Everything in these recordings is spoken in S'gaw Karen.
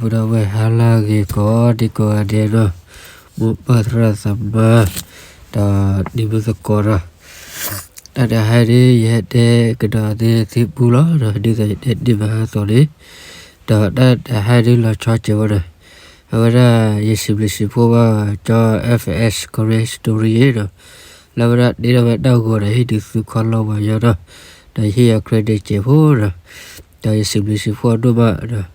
ပဒီပုၢ်ဝဲၢ်ဟါလၢအဂ့ၤကိးဒံကိးဂၤဒဲးနီၤ, မိၢ်ပၢ်သရၣ်သမါ, ဒီးဒံမုၣ်သကိးနီၤ, တၢ်တဟါဒ် ယဟဲတဲကဒီးသ့ၣ်သ့ၣ်ပူလီၤ, ဒ်သိးယတဲတ့ၢ်မဟါသိးန့ၣ်, ဒီးတၢ်တဟါဒ်လီၤဆီစဲးဝဲဒီး, အဝဲဒၣ်ယစံးဘျုးစံးဖှိၣ်ဘၣ်ကၠီ F S Korean Story ဒီး, လၢဝဲဒၣ်တ့ထီၣ်ဝဲတၢ်ဂီၤဒီးဟ့ၣ်ဒုးသုခီလီၤပှၤညီဒီး, ဒီးယဟ့ၣ်အီၤ credit စဲးဖိဒီး, ဒီးယစံးဘျုးစံးဖှိၣ်အဒိၣ်မးဒီး,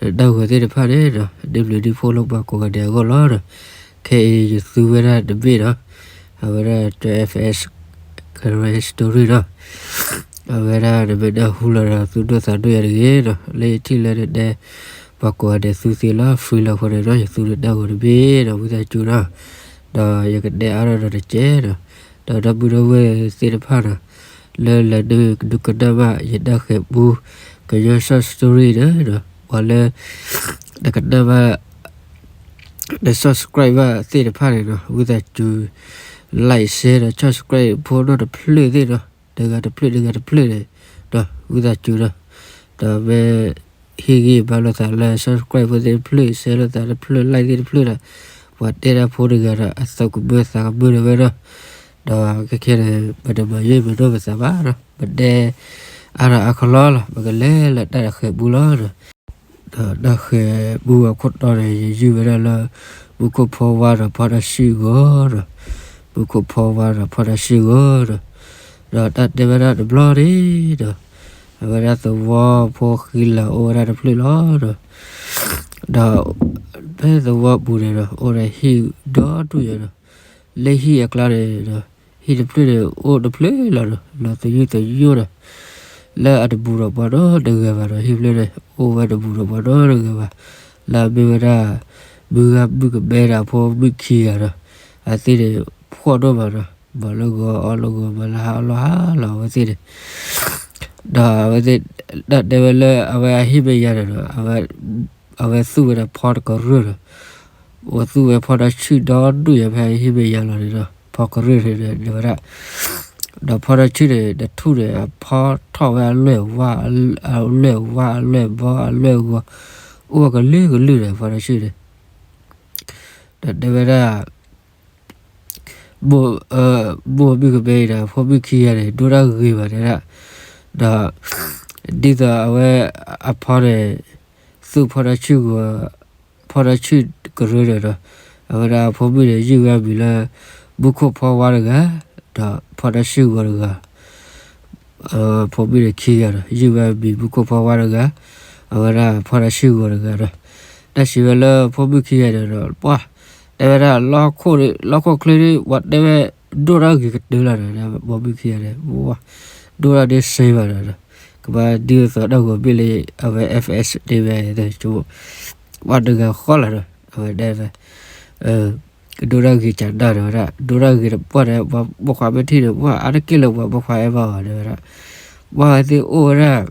တၢ်ဂီၤသ့ၣ်တဖၣ်န့ၣ်ဒီး ဒ်ဘျုးဒ်ဖှိၣ်လၢပှၤကိးဂၤဒဲးအဂီၢ်လီၤဒီး, ခဲအံၤယသူဝဲဒၣ်တဘ့ၣ်ဒီး, အဝဲဒၣ်ကၠီ F S Korean Story ဒီး, အဝဲဒၣ်နမ့ၢ်နၢ်ဟူလီၤဒီး သုဒိၣ်သးဒိၣ်ယၤတဂ့ၤဒီး, လၢယထံၣ်လၢနတဲ ပှၤကိးဂၤဒဲးသူသ့လီၤ free လီၤအဃိန့ၣ်ဒီး ယသူနတၢ်ဂီၤတဘ့ၣ်ဒီး ဝံသးစူၤဒီး, ဒီးယကတဲအါထီၣ်ဒီးတကဲးဒီး, ဒီးဒီပုၢ်ဒီဝဲၢ်သ့ၣ်တဖၣ်ဒီး, လၢလဲၤဒုးကဒုးကနၣ်ဘၣ်ယတၢ်ဃဲၤပူ, ကညီ short story ဒီး, ပှၤလၢ နကနၣ်ဘၣ် န subscribe ဘၣ်သ့ၣ်တဖၣ်န့ၣ်ဒီး ဝံသးစူၤ like share ဒီး subscribe ဖိနီၢ်တဖျၢၣ်သ့ၣ်ဒီး, တဂၤတဖျၢၣ်တဂၤတဖျၢၣ်န့ၣ်, ဒီးဝံသးစူၤဒီး, ဒီးမ့ၢ်ဟ့ၣ်ဂံၢ်ဘါလိာ်သးလၢ subscribe ဖိသ့ၣ်တဖျၢၣ် share လိာ်သးတဖျၢၣ် like သ့ၣ်တဖျၢၣ်ဒီး, ပှၤတဲတၢ်ဖိတဂၤဒီး အသးကမၢသးကမၢဒီးဝဲဒီး, ဒီးခဲခဲန့ၣ် ပတမၤယံာ်မၤနီၢ်ပသးဘၣ်ဒီး ပတဲအါထီၣ်အါခီလီၤလီၤ ပကလဲၤလၢတၢ်တဃဲၤပူလီၤဒီး ဒီးတၢ်ဃဲၤပူအခိၣ်တီန့ၣ် ယယုၢ်ဝဲဒၣ်လၢ မူခိၣ်ဖီဝါဒီးဖီတၢ်ဆံၣ်ဂီၤဒီး, မူခိၣ်ဖီဝါဒီးဖီတၢ်ဆံၣ်ဂီၤဒီး, ဒီးတၢ်တဲဝဲဒၣ်တဘျီန့ၣ်ဒီး, အဝဲဒၣ်သဝီဖိဃံလၤအိၣ်ဝဲဒၣ်တဖျၢၣ်လီၤဒီး, ဒီးဖဲသဝီပူၤန့ၣ်ဒီး အိၣ်ဒီးဟံၣ်ဒီဒူၣ်ယၤဒီး, လၢဟံၣ်အကျါန့ၣ်ဒီး, ဟံၣ်တဖျၢၣ်န့ၣ် အိၣ်တဖျၢၣ်လီၤဒီး လီၤသယုၢ်သညိဒီး, လၢအတဘူးဒီးပှၤနီတဂၤဘၣ်ဒီး ဟံၣ်ဖျၢၣ်န့ၣ် အိၣ်ဝဲတဘူးဒီးပှၤနီတဂၤဘၣ်, လၢအမ့ၢ်ဝဲဒၣ် မုၢ်ဂၤမုၣ်ကမဲဒီးအဖိမုၣ်ခံဂၤဒီး, အဝဲသ့ၣ်န့ၣ် ဖှီၣ်ဒိၣ်မးဒီး မၤလၢဂီၤအီၣ်လၢဂီၤ မၤလၢဟါအီၣ်လၢဟါလီၤ အဝဲသ့ၣ်န့ၣ် ဒီးအဝဲသ့ၣ် တၢ်တဲဝဲလၢအဝဲအဟံၣ်မဲာ်ညါန့ၣ်ဒီး အဝဲသူၣ်ဝဲဒၣ်ဖီတကရၢၢ်ဒီး, အိၣ်သူၣ်ဝဲဖီတၢ်ဆံၣ်ဒီဒူၣ်ယၤဖဲအဟံၣ်မဲာ်ညါလီၤန့ၣ်ဒီး ဖီကရၢၢ်န့ၣ်ဒီး တဲဝဲဒၣ်, ဒီးဖီတၢ်ဆံၣ်န့ၣ် တထူၣ်န့ၣ် အဖီထီၣ်ဝဲအလွဲၢ်ဝါ, အလွဲၢ်ဝါ အလွဲၢ်ဘီ အလွဲၢ်ဂီၤ, အိၣ်ဝဲကလုာ်ကလုာ်ဒီး ဖီတၢ်ဆံၣ်န့ၣ် ဒီးတဲဝဲဒၣ် မိၢ်မုၣ်ကမဲအံၤဒီး အဖိမုၣ်ခံဂၤန့ၣ် ဒိၣ်တၢ်ဂ့ၤဘၣ်တဲဒၣ်, ဒီး ဒ်သိးအဝဲအဖီန့ၣ် သူၣ်ဖီတၢ်ဆံၣ်ဂီၤ, ဖီတၢ်ဆံၣ်ကရၢၢ်န့ၣ်ဒီး အဝဲဒၣ်အဖိမုၣ်န့ၣ် ယုၢ်ဝဲအမံၤလၢ မူခိၣ်ဖီဝါတဂၤ, ဒီးဖီတၢ်ဆံၣ်ဂီၤတဂၤ အဖိမုၣ်န့ၣ်ခံဂၤဒီး ယုၢ်ဝဲအမံၤမူခိၣ်ဖီဝါတဂၤ, အဝဲဒၣ်ဖီတၢ်ဆံၣ်ဂီၤတဂၤဒီး, တၢ်စံးဝဲလၢဖိမုၣ်ခံဂၤန့ၣ်ဒီး ပှၤ တဲဝဲဒၣ် လီၢ်ခိၣ်ချၢန့ၣ် ပှၤတဲဝဲ ဒိၣ်တၢ်ဂ့ၤကတၢၢ်လီၤဒီး ဖိမုၣ်ခံဂၤန့ၣ် ဒိၣ်တၢ်ဒ်စ့ဘၣ်ဒီး ကဘၣ်ဒ်သိးတၢ်ဂီၤဘ့ၣ်လၢ အဝဲ F S တဲဝဲ ပှၤတဂၤဃီလီၤဒီး အဝဲတဲ ဒိၣ်တၢ်ဂ့ၤကနၣ်ဒီးဝဲဒၣ် ဒိၣ်တၢ်ဂ့ၤတပှၢ်ဒီး ပှၤပိာ်ခွါမ့ၢ်ထံၣ်ဒီး ပှၤအါတက့ၢ်လၢပှၤပိာ်ခွါအဲၣ်ဘၣ်အီၤတဲဝဲဒၣ်, ပှၤအဝဲသ့ၣ်အိၣ်ဝဲဒၣ်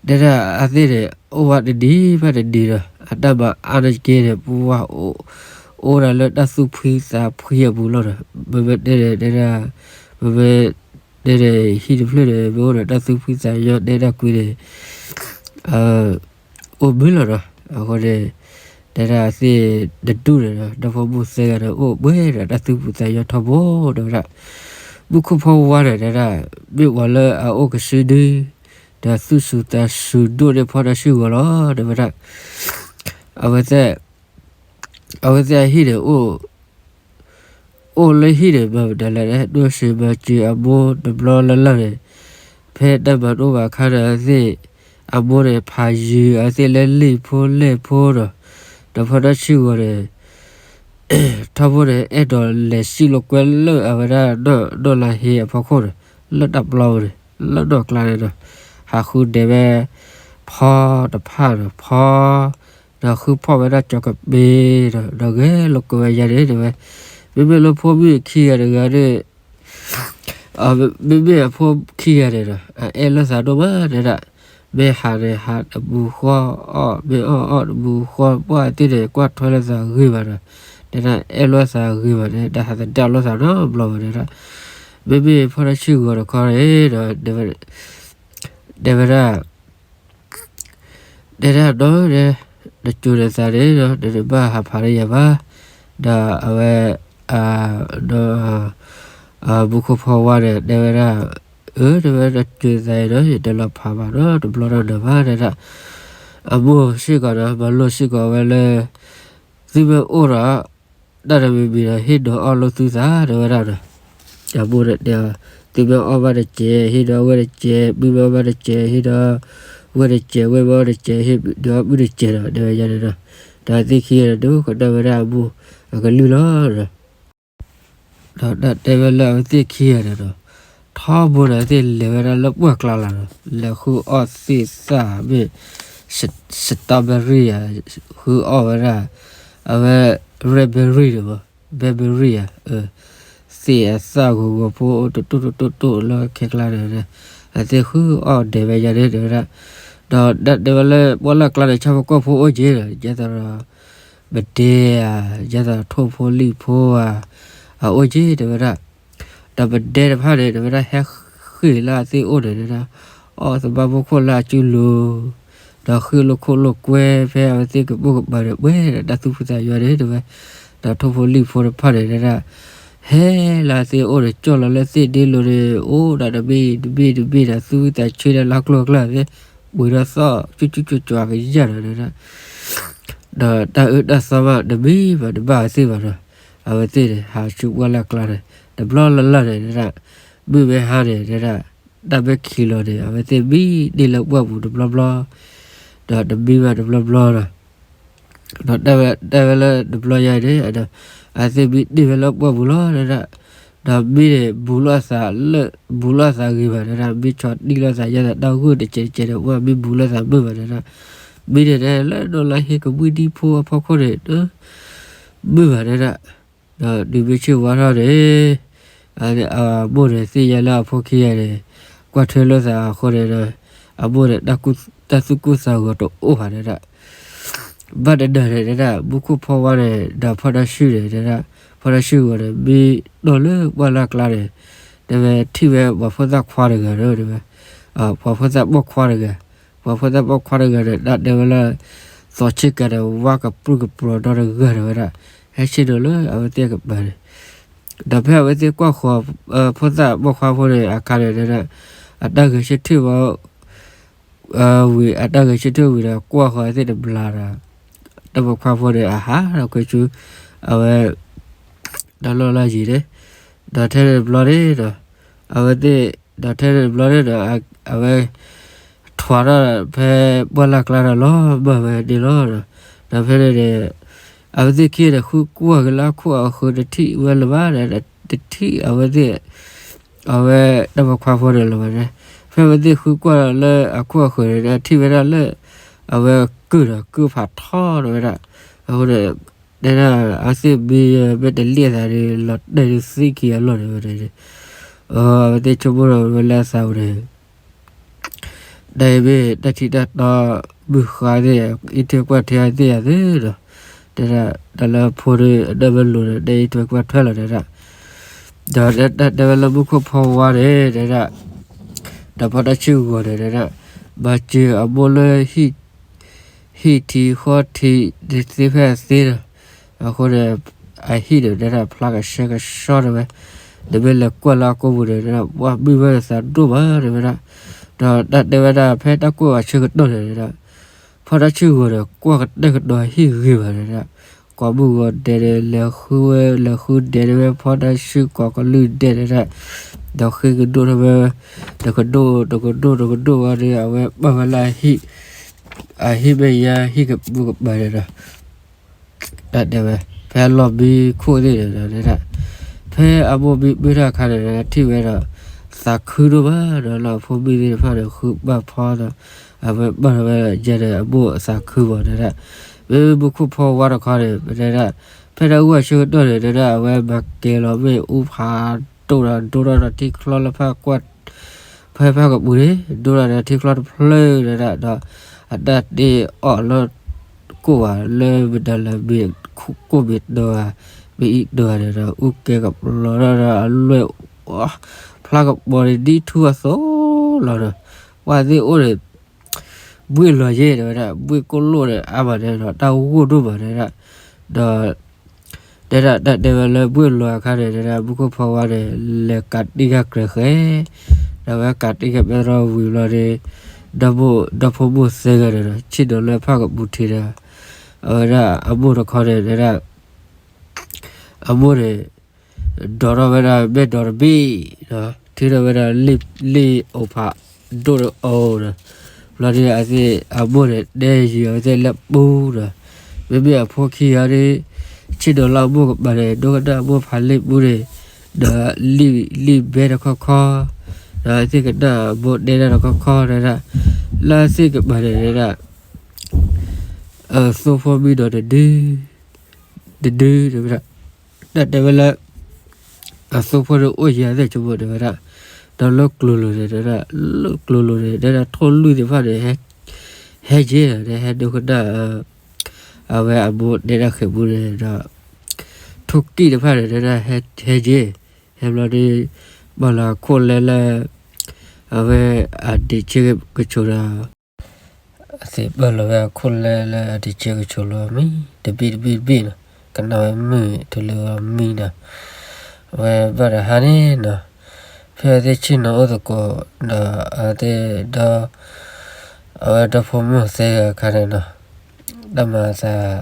တဲဒၣ်အဝဲသ့ၣ်န့ၣ် အိၣ်ဝဲတနံၤဘၣ်တနံၤဒီး အတၢ်မၤအါတက့ၢ်န့ၣ် ပှၤ အိၣ်ဒၣ်လၢတၢ်သူၣ်ဖှံသးဖှံအပူၤလီၤဒီး မ့မ့ၢ်တဲန့ၣ် တဲဒၣ် မ့မ့ၢ် တဲန့ၣ် ဟံၣ်တဖျၢၣ်န့ၣ် မ့ၢ်အိၣ်ဒီးတၢ်သူၣ်ဖှံသးညီ တဲဒၣ်ကွံာ်န့ၣ် အိၣ်မုာ်လီၤဒီး အဃိန့ၣ် တဲဒၣ်အဝဲသ့ၣ်တဒူၣ်န့ၣ်ဒီး ဒီဖိမိၢ်သၢဂၤန့ၣ် အိၣ်ပှဲၤဒီးတၢ်သူၣ်ဖှံသးညီထီဘိ တဲဝဲဒၣ်, မူခိၣ်ဖီဝါန့ၣ် တဲဒၣ် မ့ၢ်ပှၤလၢအအိၣ်ကစုဒု ဒီးသူၣ်စူၤသးစူၤဒိၣ်န့ၢ်ဖီတၢ်ဆံၣ်ဂီၤလီၤ တဲဝဲဒၣ်, အဝဲသ့ၣ် အဝဲသ့ၣ်အဟံၣ်န့ၣ် အိၣ်လၢဟံၣ်န့ၣ် မၤမတၤလဲၣ် ဒိၣ်စံးမၤစၢၤအမိၢ်တဘျီလၢ်လၢ်န့ၣ်, ဖဲတၢ်မၤတအိၣ်ဘၣ်အခါန့ၣ် အဝဲသ့ၣ် အမိၢ်န့ၣ် ဖးယံၤအဝဲသ့ၣ်လၢလံာ်ဖိလဲၢ်ဖိဒီး ဒီးဖီတၢ်ဆံၣ်ဂီၤန့ၣ် ထီဘိန့ၣ် အဲၣ်ဒိးလဲၤစံၣ်လိာ်ကွဲလၢအဝဲဒၣ်နီၢ်လါဟ့အဖီခိၣ်န့ၣ် လၢတၢ်ပျီပူၤန့ၣ် လၢနီၢ်ကျါန့ၣ်ဒီး ဟးဃုဒဲးဝဲ ဖီတဖၣ်ဒီး ဖီ ဒီးဃုဖီၣ်ဝဲဒၣ်ကၠီၤကပ့ၤဒီး ဒီးဂဲၤလိာ်ကွဲဝဲယါန့ၣ်တဲဝဲ, မ့မ့ၢ်လၢဖိမုၣ်ခံဂၤတဂၤန့ၣ် မ့မ့ၢ်အဖိခံဂၤန့ၣ်ဒီး အအဲၣ်လိာ်သးဒိၣ်မးတဲဒၣ်, မ့ၢ်ဟးန့ၣ်ဟးတဘူးဃီအီၣ် မ့ၢ်အီၣ်အီၣ်တဘူးဃီ ပှၢ်သ့ၣ်န့ၣ် ကွၢ်ထွဲလိာ်သးဂ့ၤဘၣ်ဒီး တဲဒၣ်အဲၣ်လိာ်သးဂ့ၤဘၣ်န့ၣ် တၢ်ဟးသဒၣ်လိာ်သးနီတဘျီဘၣ်တဲဒၣ်, မ့မ့ၢ်ဖီတၢ်ဆံၣ်ဂီၤတခီန့ၣ်ဒီး တဲဝဲဒၣ် တဲဒၣ်ဒီး နကၠိၤနသးန့ၣ်ဒီး နတဘၣ်ဟးဖးလၢယၤဘၣ်. ဒီးအဝဲ ဒီး မူခိၣ်ဖီဝါန့ၣ် တဲဝဲဒၣ်, အၢ တဲဝဲ နကၠိၤနသးအံၤဒီး ယတလီၤဖးဘၣ်ဒီး တဘျီဒီးနၤဘၣ် တဲဒၣ်. အမိၢ်စ့ၢ်ကီးဒီး မၤလိစ့ၢ်ကီးဝဲလၢ သုမ့ၢ်အိၣ်ဒီး တၢ်တမံၤမံၤဒီး ဟ့ၣ်ဒီးအီၣ်လိာ်သုသး တဲဝဲဒၣ်ဒီး အမိၢ်န့ၣ်တဲအီၤ, သုမ့ၢ်အီၣ်ဘၣ်တစဲး ဟ့ၣ်ဒီးဝဲၢ်တစဲး, မ့ၢ်မ့ၢ်အီၣ်ဘၣ်တစဲး ဟ့ၣ်ဒီးဝဲၢ်တစဲး, ဝဲၢ်မ့ၢ်အီၣ်တစဲး ဟ့ၣ်ဒီးမုၣ်တစဲးဒီး တဲဝဲယၤန့ၣ်ဒီး, ဒီးသ့ၣ်ခံဂၤန့ၣ် ဒိကနၣ်ဝဲဒၣ်အမိၢ်အကလုၢ်လီၤဒီး ဒီးတၢ်တဲဝဲလၢအဝဲသ့ၣ်ခံဂၤန့ၣ်ဒီး, ထီဘိန့ၣ် အဝဲသ့ၣ်လဲၤဝဲဒၣ်လၢပှၢ်ကျါလီၤဒီး လဲၤဃုအီၣ်သ့ၣ်သၣ်မ့ၢ် strawberry ဧါ, ဃုအီၣ်ဝဲဒၣ် အဝဲ raspberry န့ၣ်မး, raspberry ဧါ, သ့ၣ်အသၣ်ဂီၤဂီၤဖိတတိၢ်တတိၢ်တိၢ်လၢခဲကျါန့ၣ်, အဝဲသ့ၣ်ဃုအီၣ်ဒဲးဝဲယၤန့ၣ် တဲဝဲဒၣ်. ဒီးတၢ်တဲဝဲလၢပှၢ်လၢ်ကျါန့ၣ် ဆၣ်ဖိကီၢ်ဖိအိၣ်က့ၤဒီး ဒ်သိးဒီး ပဒဲဧါ, ဒ်သိးထိၣ်ဖိလံၣ်ဖိဧါ, အအိၣ်က့ၤ တဲဝဲဒၣ်. ဒီးပဒဲတဖၣ်န့ၣ် တဲဝဲဒၣ် ဟဲဃ့ၢ်လၢအသ့ၣ်အိၣ်န့ၣ် တဲဒၣ်, အီၣ်သဘၣ်မူခိၣ်လၢအစုလိၤ, ဒီးဃ့ၢ်လိာ်ခိၣ်လိာ်ကွဲ ဖဲအဝဲသ့ၣ်ကပိၢ်ကပၤန့ၣ် ပှဲၤဒီးတၢ်သူၣ်ဖှံသးညီန့ၣ် တဲဝဲ, ဒီးထိၣ်ဖိလံၣ်ဖိတဖၣ်န့ၣ် တဲဒၣ် ဟဲလၢအသ့ၣ်အိၣ်န့ၣ် ကၠီၣ်လီၤလၢသ့ၣ်ဒ့လိၤန့ၣ် အိၣ်ဒၣ်တဘ့ၣ်တဘ့ၣ်တဘ့ၣ်ဒီး သူၣ်ဝံသးဆၢဒီးလၢကျိၤကျါသ့ၣ်, ပှ့ၤဒီးသီၣ် ကၠူကၠူကၠူကၠူကယၢ်ဒီး တဲဒၣ်. ဒီးတၢ်အၢတၢ်သီဘၣ်တမံၤဘၣ်တဘၣ်အဝဲသ့ၣ်ဘၣ်ဒီး, အဝဲသ့ၣ်န့ၣ် ဟးဆူပှၢ်လၢ်ကျါန့ၣ် တဘျီလၢ်လၢ်န့ၣ် တဲဒၣ်, မုၢ်မ့ၢ်ဟါန့ၣ် တဲဒၣ်, တၢ်မ့ၢ်ခံးလီၤန့ၣ် အဝဲသ့ၣ်မံဒ့ၣ်လၢပှၢ်ပူၤတဘျီဘျီ, ဒီးတမံဘၣ်တဘျီဘျီဒီး ဒီးတဲဝဲလၢတဘျီယါအံၤန့ၣ် အဝဲသ့ၣ်မံဒ့ၣ်ဝဲလၢပှၢ်ပူၤလီၤ တဲဒၣ်. ဒီးမံန့ၣ် ဘူးလိာ်သးလၢ ဘူးလိာ်သးဂ့ၤဘၣ် တဲဒၣ်, မ့ၢ်ဆီၣ်တံၢ်လိာ်သးယဲၢ်သးတၢ်ဂိၢ်တကဲးတကဲးဒီး ပှၢ်မ့ၢ်ဘူးလိာ်သးမုာ်ဘၣ် တဲဒၣ်. မံန့ၣ် တဲလၢနီၢ်လါဟ့ကဘှံးဒံဖိအဖီခိၣ်န့ၣ် မုာ်ဘၣ် တဲဒၣ်. ဒီးဒုးမ့ၢ်ဆ့ၣ်ဝါထီၣ်န့ၣ် အမိၢ်န့ၣ်သ့ၣ်ညါလၢအဖိခံဂၤန့ၣ် ကွၢ်ထွဲလိာ်သးအဃိန့ၣ်ဒီး အမိၢ်န့ၣ် တၢ်သူၣ်ကိၢ်သးဂီၤတအိၣ်ဘၣ် တဲဒၣ်. ဘၣ်တနၤန့ၣ် တဲဒၣ် မူခိၣ်ဖီဝါန့ၣ် ဒီးဖီတၢ်ဆှုၣ်န့ၣ် တဲဒၣ်, ဖီတၢ်ဆှုၣ်ဂီၤန့ၣ် မ့ၢ်တီၢ်လၢပှၢ်လၢ်ကျါန့ၣ် တဲဝဲထံၣ်ဝဲပှၤဖိသၣ်ခွါတဂၤဒီး တဲဝဲ ပှၤဖိသၣ်ပိာ်ခွါတဂၤ, ပှၤဖိသၣ်ပိာ်ခွါတဂၤန့ၣ် တၢ်တဲဝဲလၢ သီဆ့ကၤဒီး ဝါကပြုၢ်ကပြီၤဒီတဂၤ တဲဝဲဒၣ်, ဟဲဆ့ၣ်နီၤလၢအဝဲသ့ၣ်ကပၤန့ၣ်. ဒီးဖဲအဝဲသ့ၣ်ကွၢ်ဃီၤ ဖိသၣ်ပိာ်ခွါဖိန့ၣ်အခါန့ၣ် တဲဒၣ် အတၢ်ဂဲၤဆၢထၢၣ်ဝဲ ဝံၤ အတၢ်ဂဲၤဆၢထၢၣ်ဝံၤဒီး ကွၢ်ဃီၤအဝဲသ့ၣ်တဘျီဒီး တၢ်ပိာ်ခွါဖိန့ၣ် အဟးထီၣ်ကွံာ်ဆူ အဝဲ တၢ်လီၢ်လၢယံၤန့ၣ်, ဒီးထဲန့ၣ်တဘျီန့ၣ်ဒီး အဝဲသ့ၣ် ဒီးထဲန့ၣ်တဘျီန့ၣ်ဒီး အဝဲ ထွးထီၣ်ဖဲပှၢ်လၢ်ကျါဒီးလီၤမၢ်ဝဲန့ၣ်လီၤ. ဒီးဖဲန့ၣ်န့ၣ် အဝဲသ့ၣ်ခံန့ၣ် ဃုကွၢ်က့ၤလၢအခိၣ်အဃၢၤ တထံၣ်ဝဲလၢၤဘၣ်ဒီး တထံၣ်အဝဲသ့ၣ် အဝဲတၢ်ပိာ်ခွါဖိန့ၣ်လၢၤဘၣ်န့ၣ်, ဖဲအဝဲသ့ၣ်ဃုကွၢ်လၢအခိၣ်အဃၢၤန့ၣ် ထံၣ်ဝဲဒၣ်လၢ အဝဲကုၢ်ဒီးကုၢ်ဖးထီတဲဝဲဒၣ်, အဃိန့ၣ် တဲဒၣ် အဝဲသ့ၣ်မ့ၢ်မ့ၢ်တလံၣ်အသးဒီး လီၤတဲာ်ဒုးသံခံဂၤလီၢ်န့ၣ်ဝဲန့ၣ်, အဝဲသ့ၣ်ဆိကမိၣ်ဒီးဝဲလၢအသးပူၤန့ၣ် တၢ်အံၤမ့ၢ်တၢ်ထံၣ်တၢ်တီ မုၢ်ဃါသ့ၣ် အံးထွဲကွၢ်ထွဲသ့ၣ်ယၤသ့ဒီး, တဲဒၣ် တၢ်လၢဖိဒီးအဒၢမ့ၢ်လိၤဒီး တၢ်အံးထွဲကွၢ်ထွဲလီၤတဲဒၣ်, ဒီးတၢ်တဲဝဲလၢမူခိၣ်ဖီဝါန့ၣ် တဲဒၣ် ဒီးဖီတၢ်ဆ့ၣ်ဂီၤန့ၣ် တဲဒၣ် မၤစၢၤအမိၢ်လၢ ဟံၣ်ထံးဃီထံးသ့ဖဲအသ့ဒီး, အဃိန့ၣ် အဟံၣ်န့ၣ် တဲဒၣ်ဖျါကဆှဲကဆှီတဲဝဲ, နမ့ၢ်လဲၤကွၢ်လၢအကိာ်ပူၤန့ၣ် တဲဒၣ် ပှၢ်မုာ်ဝဲသးဒိၣ်မးတဲဝဲဒၣ်, ဒီးတၢ်တဲဝဲဒၣ် ဖဲတၢ်ကွၢ်ဝဲဆၢကတီၢ်န့ၣ် တဲဒၣ် ဖီတၢ်ဆ့ၣ်ဂီၤန့ၣ် ကွၢ်ကတဲာ်ကတီၤဟံၣ်ဂ့ၤဘၣ်တဲဒၣ်, ကိးမုၢ်ဂီၤဒဲးန့ၣ် လဲၤဃုဝဲ လဲၤဃုဒဲးန့ၣ်ဝဲ ဖီတၢ်ဆ့ၣ်ကိးကလုၢ်ဒဲးတဲဒၣ်, ဒီးဃ့ကဒိၣ်ထီၣ်ဝဲ တကဒိၣ် တကဒိၣ် တကဒိၣ်ဝဲဒီး အဝဲပာ်ဝဲလၢအဟံၣ် အဟံၣ်မဲာ်ညါ ဟံၣ်ကပူၤကပၤန့ၣ်ဒီး တၢ်တဲဝဲ ဖဲအလီၢ်မံခိၣ်သ့ၣ်န့ၣ်ဒီး ဖဲအမိၢ်မံမုၢ်ထီၣ်အခါန့ၣ် ထံၣ်ဝဲဒီး သးခုဒိၣ်မးဒီး လၢအဖိမုၣ်သ့ၣ်တဖၣ်န့ၣ် ဃုပာ်ဖီဒီး အဝဲပာ်ထီၣ်ဝဲယဲန့ၣ် အမိၢ်အသးခုမးတဲဒၣ်, မ့မ့ၢ်မူခိၣ်ဖီဝါတခီန့ၣ် တဲဒၣ် ဖဲတၢ်ဂီၢ်ဆၢကတီၢ်န့ၣ် တဲဒၣ် အဝဲမၤကဲၤလီၤမ့ၣ်အူဖးဒိၣ်ဒီး ဒိၣ်ထီၣ်ဒီးထံချီလၢဖၣ်ကွၢ် ဖဲဖၣ်ကပူၤန့ၣ် ဒိၣ်ထီၣ်ဒီးထံချီတဖျၢၣ်တဲဒၣ်ဒီး အတၢ်တ့အီၣ်လၢ ကိၣ်ဘၣ်လၢမတၤလဲၣ် မ့ၢ်ကိၣ်မ့ၢ်တီဧါ မ့ၢ်အံၣ်တီဧါန့ၣ်ဒီး အူကဲကပျီၤထီၣ်ဒီးအလွဲၢ် ဖျါကပီၤန့ၣ် ဒ်ထူအသိးလီၤဒီး ပှၤသ့ၣ်အိၣ်န့ၣ် ဘှ့ၣ်လီၤယဲၢ် တဲဝဲဒၣ် ဘှ့ၣ်ကိၣ်လိၣ်ဒီးအါမး တဲဒီး တၢ်ဂိၢ်ဒိၣ်မး တဲဒၣ်, ဒီး တဲဒၣ် တၢ်တဲဝဲလၢဘှ့ၣ်လီၤအခါန့ၣ် တဲဒၣ် မူခိၣ်ဖီဝါန့ၣ် လဲၤကးတံၢ်ဃာ်ကြဲးဃဲ, ဒီးဝဲကးတံၢ်ဃာ်ပဲတြီဝံၤဘျီဒီး ဒီမိၢ် ဒီဖိမိၢ်သၢဂၤန့ၣ်ဒီး ဆ့ၣ်နီၤလၢဖၣ်ကပူၤထံးဒီး အဝဲဒၣ်အမိၢ်တခီန့ၣ် တဲဒၣ် အမိၢ်န့ၣ် ဒိးထီၣ်ဝဲဒၣ်မဲာ်ဒိးတဘ့ၣ်ဒီး ထံၣ်ထီၣ်ဝဲဒၣ်လ့ၣ်အိၣ်ဖးဒိၣ်တအိၣ်ဒီး ဘျီဒီးအသ့ၣ်အမိၢ်န့ၣ် တဲယံၤအဝဲသ့ၣ်လၢပူဒီး မ့မ့ၢ်အဖိခံဂၤဒီး ဆ့ၣ်နီၤလၢအမိၢ်ကပၤန့ၣ် ဒိကနၣ်အမိၢ်ဖးလ့ၣ်ပူန့ၣ် ဒီး လံာ်ဘဲတခီခီ ဒီးအသ့ၣ်ကနၣ်အမိၢ်တဲဒၣ်တခီခီ တဲဒၣ် လၢအသ့ၣ်ကပၤန့ၣ် တဲဒၣ် အသိဖိမံဒီးတဒု တဒု တဲဝဲဒၣ် တၢ်တဲဝဲလၢ အသိဖိန့ၣ်အိၣ်ယံၤသ့ၣ်ဆိကမိၣ် တဲဝဲဒၣ်, ဒီးလၢကျိၤလိၤန့ၣ် တဲဒၣ် လၢကျိၤလိၤန့ၣ် တဲဒၣ် ထိၣ်လွံၢ်သ့ၣ်တဖၣ်န့ၣ် ဟဲက့ၤဒီး ဟဲဒိကနၣ် အဝဲအမိၢ်တဲဒၣ်ဃဲၤပူန့ၣ်ဒီး ထိၣ်ကံၣ်တဖၣ်န့ၣ် တဲဒၣ် ဟဲက့ၤ, ဟဲဘျီဒီး ပာ်လီၤအခိၣ်လဲလၢ အဝဲအဒံးဆ့ကဆိးဒီး အသ့ၣ်ပာ်လီၤဝဲအခိၣ်လဲလၢအဒံးဆ့ကဆိးလီၤမံ တဘ့ၣ်တဘ့ၣ်တဘ့ၣ်နီၤ ကနၣ်ဝဲမုၢ်ထူလၢဝဲမံနီၤ, အဝဲဘၣ်ဒီးဟါန့ၣ်နီၤ, ဖဲအဝဲသ့ၣ်ဆ့ၣ်နီၤအိၣ်သကိးဒီး အဝဲသ့ၣ်ဒီး အဝဲဒီဖိမိၢ်သၢဂၤအခါန့ၣ်နီၤ, တၢ်မၤအသး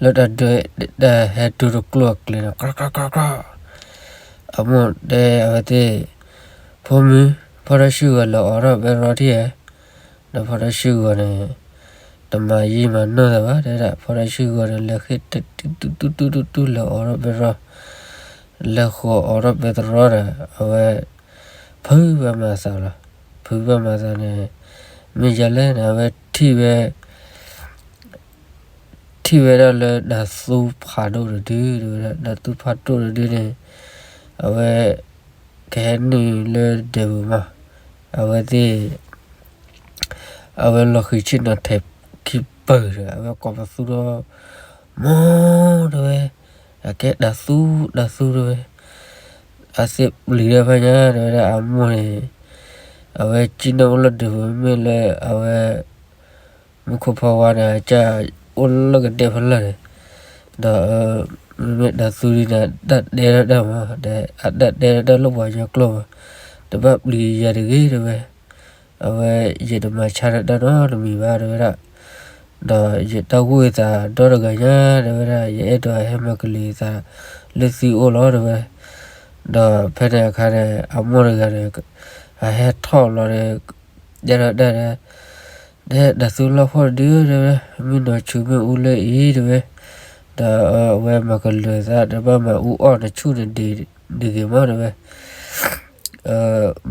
လၢတၢ်ဒွဲၣ်တၢ်ဟဲတုၤတကျိၣ်အကျဲၤန့ၣ် ကြီကြီကြီကြီ, အမိၢ်တဲအဝဲသ့ၣ်, ဖိမုၣ်, ဖီတၢ်ဆှုၣ်ဂီၤလဲၤအိးထီၣ်ပဲတြီထံၣ်ဧါ, ဒီးဖီတၢ်ဆှုၣ်ဂီၤန့ၣ် တမၤယံာ်မၤနီၢ်သးဘၣ် တဲဒၣ် ဖီတၢ်ဆှုၣ်ဂီၤန့ၣ် လဲၤဃ့ၢ်တတုၤတုၤတုၤတုၤတုၤတုၤလဲၤအိးထီၣ်ပဲတြီ, လဲၤဃီၤအိးထီၣ်ပဲတြီဒီး အဝဲ ဖုးဘၣ်မၤသးလီၤ, ဖုးဘၣ်မၤသးန့ၣ် မ့ၢ်ယၤလဲၣ်န့ၣ် အဝဲထံၣ်ဝဲ ထံၣ်ဝဲဒၣ်လၢတၢ်သူဖးဒိၣ်တဒု တဲဝဲဒၣ် တၢ်သူဖးဒိၣ်တဒုန့ၣ် အဝဲ ကဟဲနုာ်လၢဒဲးပူၤမး, အဝဲသ့ၣ် အဝဲလီၤဃံၤဆ့ၣ်နီၤထဲးခံပၢၢ်ဒီး အဝဲကိးပသူထီၣ် မိၢ် တဲဝဲ, အကဲတၢ်သူ တၢ်သူ တဲဝဲ, အသ့ၣ်ပျံၤတၢ်ဖဲညါ တဲဝဲဒၣ် အမိၢ်န့ၣ် အဝဲကံၣ်နီၣ်အိၣ်လၢဒဲးပူၤ မ့ၢ်လၢအဝဲ မူခိၣ်ဖီဝါန့ၣ် အကစၢ်အိၣ်လၢကဒဲဖီလာ်န့ၣ်, ဒီး မ့မ့ၢ်တၢ်သူဒ်န့ၣ် တၢ်တဲထီၣ်တၢ်မး ဒီးအတၢ်တဲထီၣ်တၢ်လၢပှၤကညီကျိာ်မး, တဘၣ်ပျံၤယၤတဂ့ၤ တဲဝဲ, အဝဲယတမၤဆါတၢ်နီတမံၤဘၣ် တဲဝဲဒၣ်, ဒီးယတၢ်ဂိၢ်သးဒီတဂၤညါ တဲဝဲဒၣ် ယအဲၣ်ဒိးဟဲမၤကလုၢ်သးလၢသုအိၣ်လီၤ တဲဝဲ, ဒီးဖဲန့ၣ်အခါန့ၣ် အမိၢ်တဂၤန့ၣ် အဟဲထီၣ်လီၤဒီး တဲထီၣ်တၢ်ဒီး တဲတၢ်သူလီၢ်ခိၣ်တဒု တဲဝဲ, မုၢ်နီၢ်ဆူၣ်မ့ၣ်အူလၢအံၤ တဲဝဲ, ဒီးအဝဲမၤကလုၢ်သး တဘၣ်မၤအူအီၣ်နဆူၣ်န့ၣ် ဒ်ဂ့ၤမး တဲဝဲ,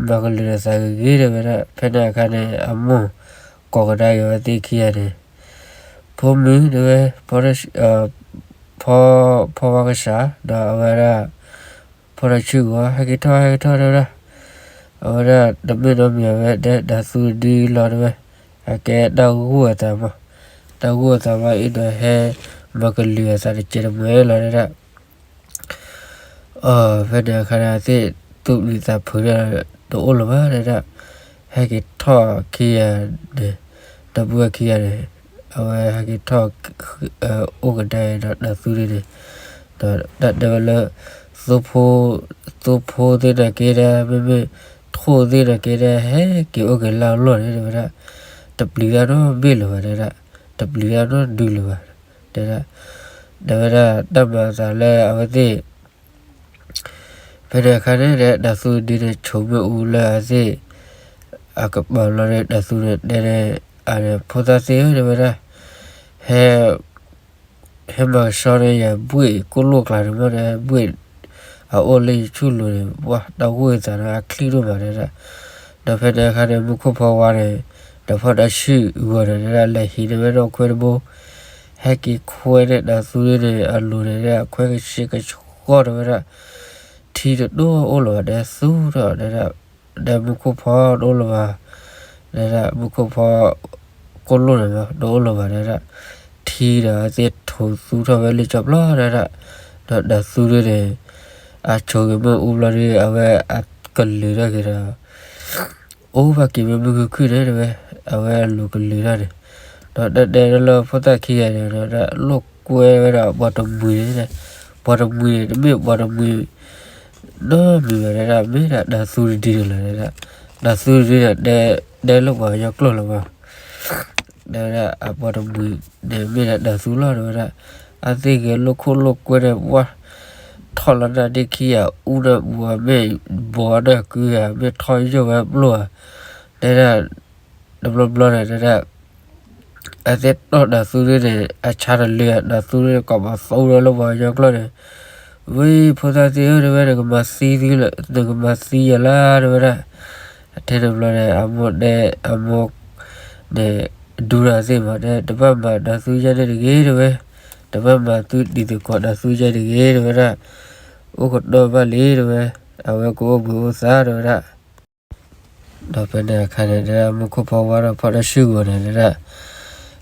မၤကလုၢ်နသးဂ့ၤဂ့ၤ တဲဝဲဒၣ်, ဖဲန့ၣ်အခါန့ၣ် အမိၢ်ကိးကဒါက့ၤဝဲသ့ၣ်ခံဂၤန့ၣ်, ဖိမုၣ် တဲဝဲ, ဖီဝါကစၢ် ဒီးအဝဲဒၣ် ဖီတၢ်ဆှုၣ်ဂီၤ ဟဲက့ၤထီၣ် ဟဲက့ၤထီၣ် တဲဝဲဒၣ်, အဝဲဒၣ်တမ့ၢ်နီတမံၤ အဝဲတဲတၢ်သူတဒုလီၤ တဲဝဲ, အကဲတၢ်ဂိၢ်အသးမး, တၢ်ဂိၢ်အသးမး အဲၣ်ဒိးဟဲမၤကလုၢ်အသးတစဲးတမှဲလီၤ တဲဒၣ် ဖဲန့ၣ်အခါန့ၣ် အသ့ၣ်သူၣ်ပျံၤသးဖုးတၢ်တအိၣ်လၢၤဘၣ် တဲဒၣ်, ဟဲက့ၤထီၣ်ခံဂၤန့ၣ်, ဒီပုၢ်ဝဲၢ်ခံဂၤန့ၣ်, အဝဲဟဲက့ၤထီၣ် အိၣ်ကဒါဒီးတၢ်သူဒ်န့ၣ်, ဒီးတၢ်တဲဝဲလၢ သိဖိ သိဖိသ့ၣ်န့ၣ်က့ဒီး မ့မ့ၢ်ထိၣ်သ့ၣ်န့ၣ်က့ဒီး ဟဲက့ၤအိၣ်က့ၤလၢအလီၢ်န့ၣ် တဲဝဲဒၣ်, တပျံၤတၢ်နီတဘ့ၣ်လၢၤဘၣ် တဲဒၣ်, တပျံၤတၢ်နီတဒုလၢၤဘၣ် တဲဒၣ်, တဲဝဲဒၣ်တၢ်မၤအသးလၢအဝဲသ့ၣ် ဖဲန့ၣ်အခါန့ၣ်ဒီး တၢ်သူဒ်န့ၣ် ဆိးမ့ၣ်အူလၢအသ့ၣ် အကပၤလီၤဒီး တၢ်သူန့ၣ်တဲန့ၣ် အဖိသၣ်သ့ၣ်ဧၢ တဲဝဲဒၣ်, ဟဲ ဟဲမၤကဆှီန့ၢ်ယၤဘှ့ၣ်ကိၣ်လိၣ်ကျါန့ၣ်မ့ၢ်ဒီး ဘှ့ၣ်အအိၣ်လၢယဆူၣ်လိၤန့ၣ် ပှၤတၢ်ဂိၢ်သးဒီးအချံၣ်ဒိၣ်မး တဲဒၣ်, ဒီးဖဲန့ၣ်အခါန့ၣ် မူခိၣ်ဖီဝါန့ၣ် ဒီးဖီတၢ်ဆှုၣ်ဂီၤန့ၣ် တဲဒၣ် လဲၤဟံးန့ၢ်ဝဲဒၣ်ခွဲတဘိ ဟဲက့ၤခွဲန့ၣ်တၢ်သူန့ၣ် အလိၤန့ၣ် အခွဲကဆှဲကဆှီ တဲဝဲဒၣ်, ထံတဒိၣ်အိၣ်လၢၤဘၣ် တဲသူဒီး တဲဒၣ်, ဒီးမူခိၣ်ဖီတအိၣ်လၢၤဘၣ်, တဲဒၣ် မူခိၣ်ဖီ ကိၣ်လိၣ်န့ၣ်မး တအိၣ်လၢၤဘၣ် တဲဒၣ်, ထံဒီးအသ့ၣ်ထိးသူထီၣ်ဝဲလၢကၠီပျီ တဲဒၣ်, ဒီးတၢ်သူဒ်န့ၣ် အဆိးက့ၤမ့ၣ်အူဘျီဒီး အဝဲအကလုၢ်ထီၣ်က့ၤဒီး အိၣ်ဘၣ်က့ၤမ့ၢ်မုၢ်ခုၣ်ခုၣ်န့ၣ် တဲဝဲ, အဝဲအလူၤကလုာ်ထီၣ်န့ၣ်, ဒီးတၢ်တဲလၢဖိသၣ်ခံဂၤန့ၣ်ဒီး တၢ်လိာ်ကွဲဝဲဒၣ်ပှၤတမှံၤန့ၣ်, ပှၤတမှံၤန့ၣ် တမ့ၢ်ပှၤတမှံၤ နီတမံၤဘၣ်ဒၣ်, မ့ၢ်ဒၣ်တၢ်သူတဒုန့ၣ်လီၤဒၣ်. တၢ်သူတဒုန့ၣ် တဲလၢပှၤကညီကျိာ်လီၤမး, တဲဝဲဒၣ်အပှၤတမှံၤန့ၣ် မ့ၢ်ဒၣ်တၢ်သူလီၤ တဲဝဲဒၣ်. အသ့ၣ်ဂဲၤလိာ်ခိၣ်လိာ်ကွဲန့ၣ် ပှၢ်ထီၣ်လီၤနၢ်ဒ့ခံဂၤ အူနၢ်ပူၤဧါ မ့ၢ်ဘီနၢ်ကုဧါ မ့ၢ်ထီၣ်ယိာ်ဝဲပျိၢ်ဧါ, တဲဒၣ် တဘျီဘျီန့ၣ် တဲဒၣ် အသ့ၣ်တီၢ်တၢ်သူဒုန့ၣ် အဆါတလၢဧါ, တၢ်သူဒုန့ၣ် ကိးပသူဒီးလၢပှၤကညီကျိာ်န့ၣ်, ဝံၤဖိသၣ်သ့ၣ်ဧၢ တဲဝဲ နကမၤသံသုလၢ နကမၤသံယၤလၢ တဲဝဲဒၣ်. အထဲတဘျီန့ၣ် အမိၢ်တဲ အမိၢ်န့ၣ် ဒူတၢ်သ့ၣ်မး တဲ တဘၣ်မၤတၢ်သူယဲန့ၣ်တဂ့ၤ တဲဝဲ, တဘၣ်မၤသုတံၤသကိးတၢ်သူယဲတဂ့ၤ တဲဝဲဒၣ်, အိၣ်ကတီၢ်ဘၣ်လံ တဲဝဲ, အဝဲကအိၣ်ဘှံးအိၣ်သါ တဲဝဲဒၣ်. ဒီးဖဲန့ၣ်အခါန့ၣ် တဲဒၣ်မူခိၣ်ဖီဝါဒီးဖီတၢ်ဆူၣ်ဂီၤန့ၣ် တဲဒၣ်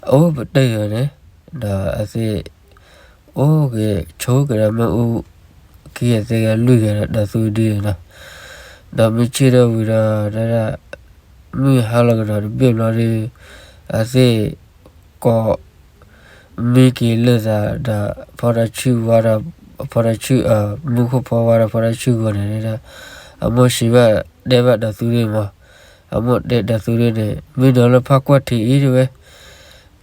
အအိၣ်ပတၢၢ်အီၤန့ၣ်, ဒီးအသ့ၣ် အိၣ်က့ၤဆိက့ၤဒီးမ့ၣ်အူ ခံဂၤသ့ၣ်ဂၤလွံၢ်ဂၤဒီး တၢ်သူဒုန့ၣ်လီၤ. ဒီးမ့ၢ်ဆ့ၣ်ထီၣ်ဝံၤဒီး တဲဒၣ် မုၢ်ဟါလီၤကဒီးတဘ့ၣ်ဘျီဒီး အသ့ၣ် ကိး မံက့ၤလိာ်သးဒီး ဖီတၢ်ဆူၣ်ဝါဒီး ဖီတၢ်ဆူၣ် မူခိၣ်ဖီဝါဒီးဖီတၢ်ဆူၣ်ဂီၤန့ၣ် တဲဒၣ် အမိၢ်စံးဘၣ်တဲဘၣ်တၢ်သူဒုမး, အမိၢ်တဲတၢ်သူဒုန့ၣ် မ့ၢ်နီၤလၢဖးကွၢ်ထံးအံၤ တဲဝဲ,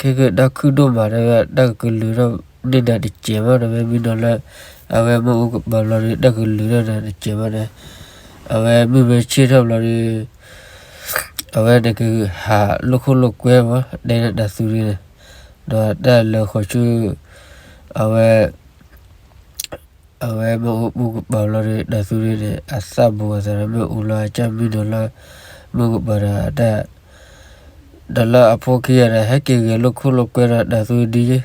ခဲကတၢၢ်ခုၣ်ဒိၣ်မး တဲဝဲ တၢ်ကလုာ်ထီၣ်န့ၢ်နၤတစဲးမး တဲဝဲ, မ့ၢ်နီၤလၢ အဝဲမ့ၣ်အူကပၤဘျီဒီး တၢ်ကလုာ်ထီၣ်နၤတစဲးမးန့ၣ်, အဝဲမုၢ်မ့ၢ်ဆ့ၣ်ထီၣ်ဘျီဒီး အဝဲန့ၣ်ကဟးလိာ်ခိၣ်လိာ်ကွဲမး တဲန့ၢ်တၢ်သူဒုန့ၣ်, ဒီးတၢ်လဲၤဃီၤဆူ အဝဲ အဝဲမ့ၣ်အူကပၤဘျီဒီး တၢ်သူဒုန့ၣ် အသၣ်ဘူးအသးဒီးမ့ၣ်အူလီၤ အကစၢ်မံနီၤလၢ မ့ၣ်အူကပၤဒီးတၢ် ဒီးလၢအဖိခံဂၤဒီး ဟဲက့ၤဂဲၤလိာ်ခိၣ်လိာ်ကွဲဒီးတၢ်သူဒု,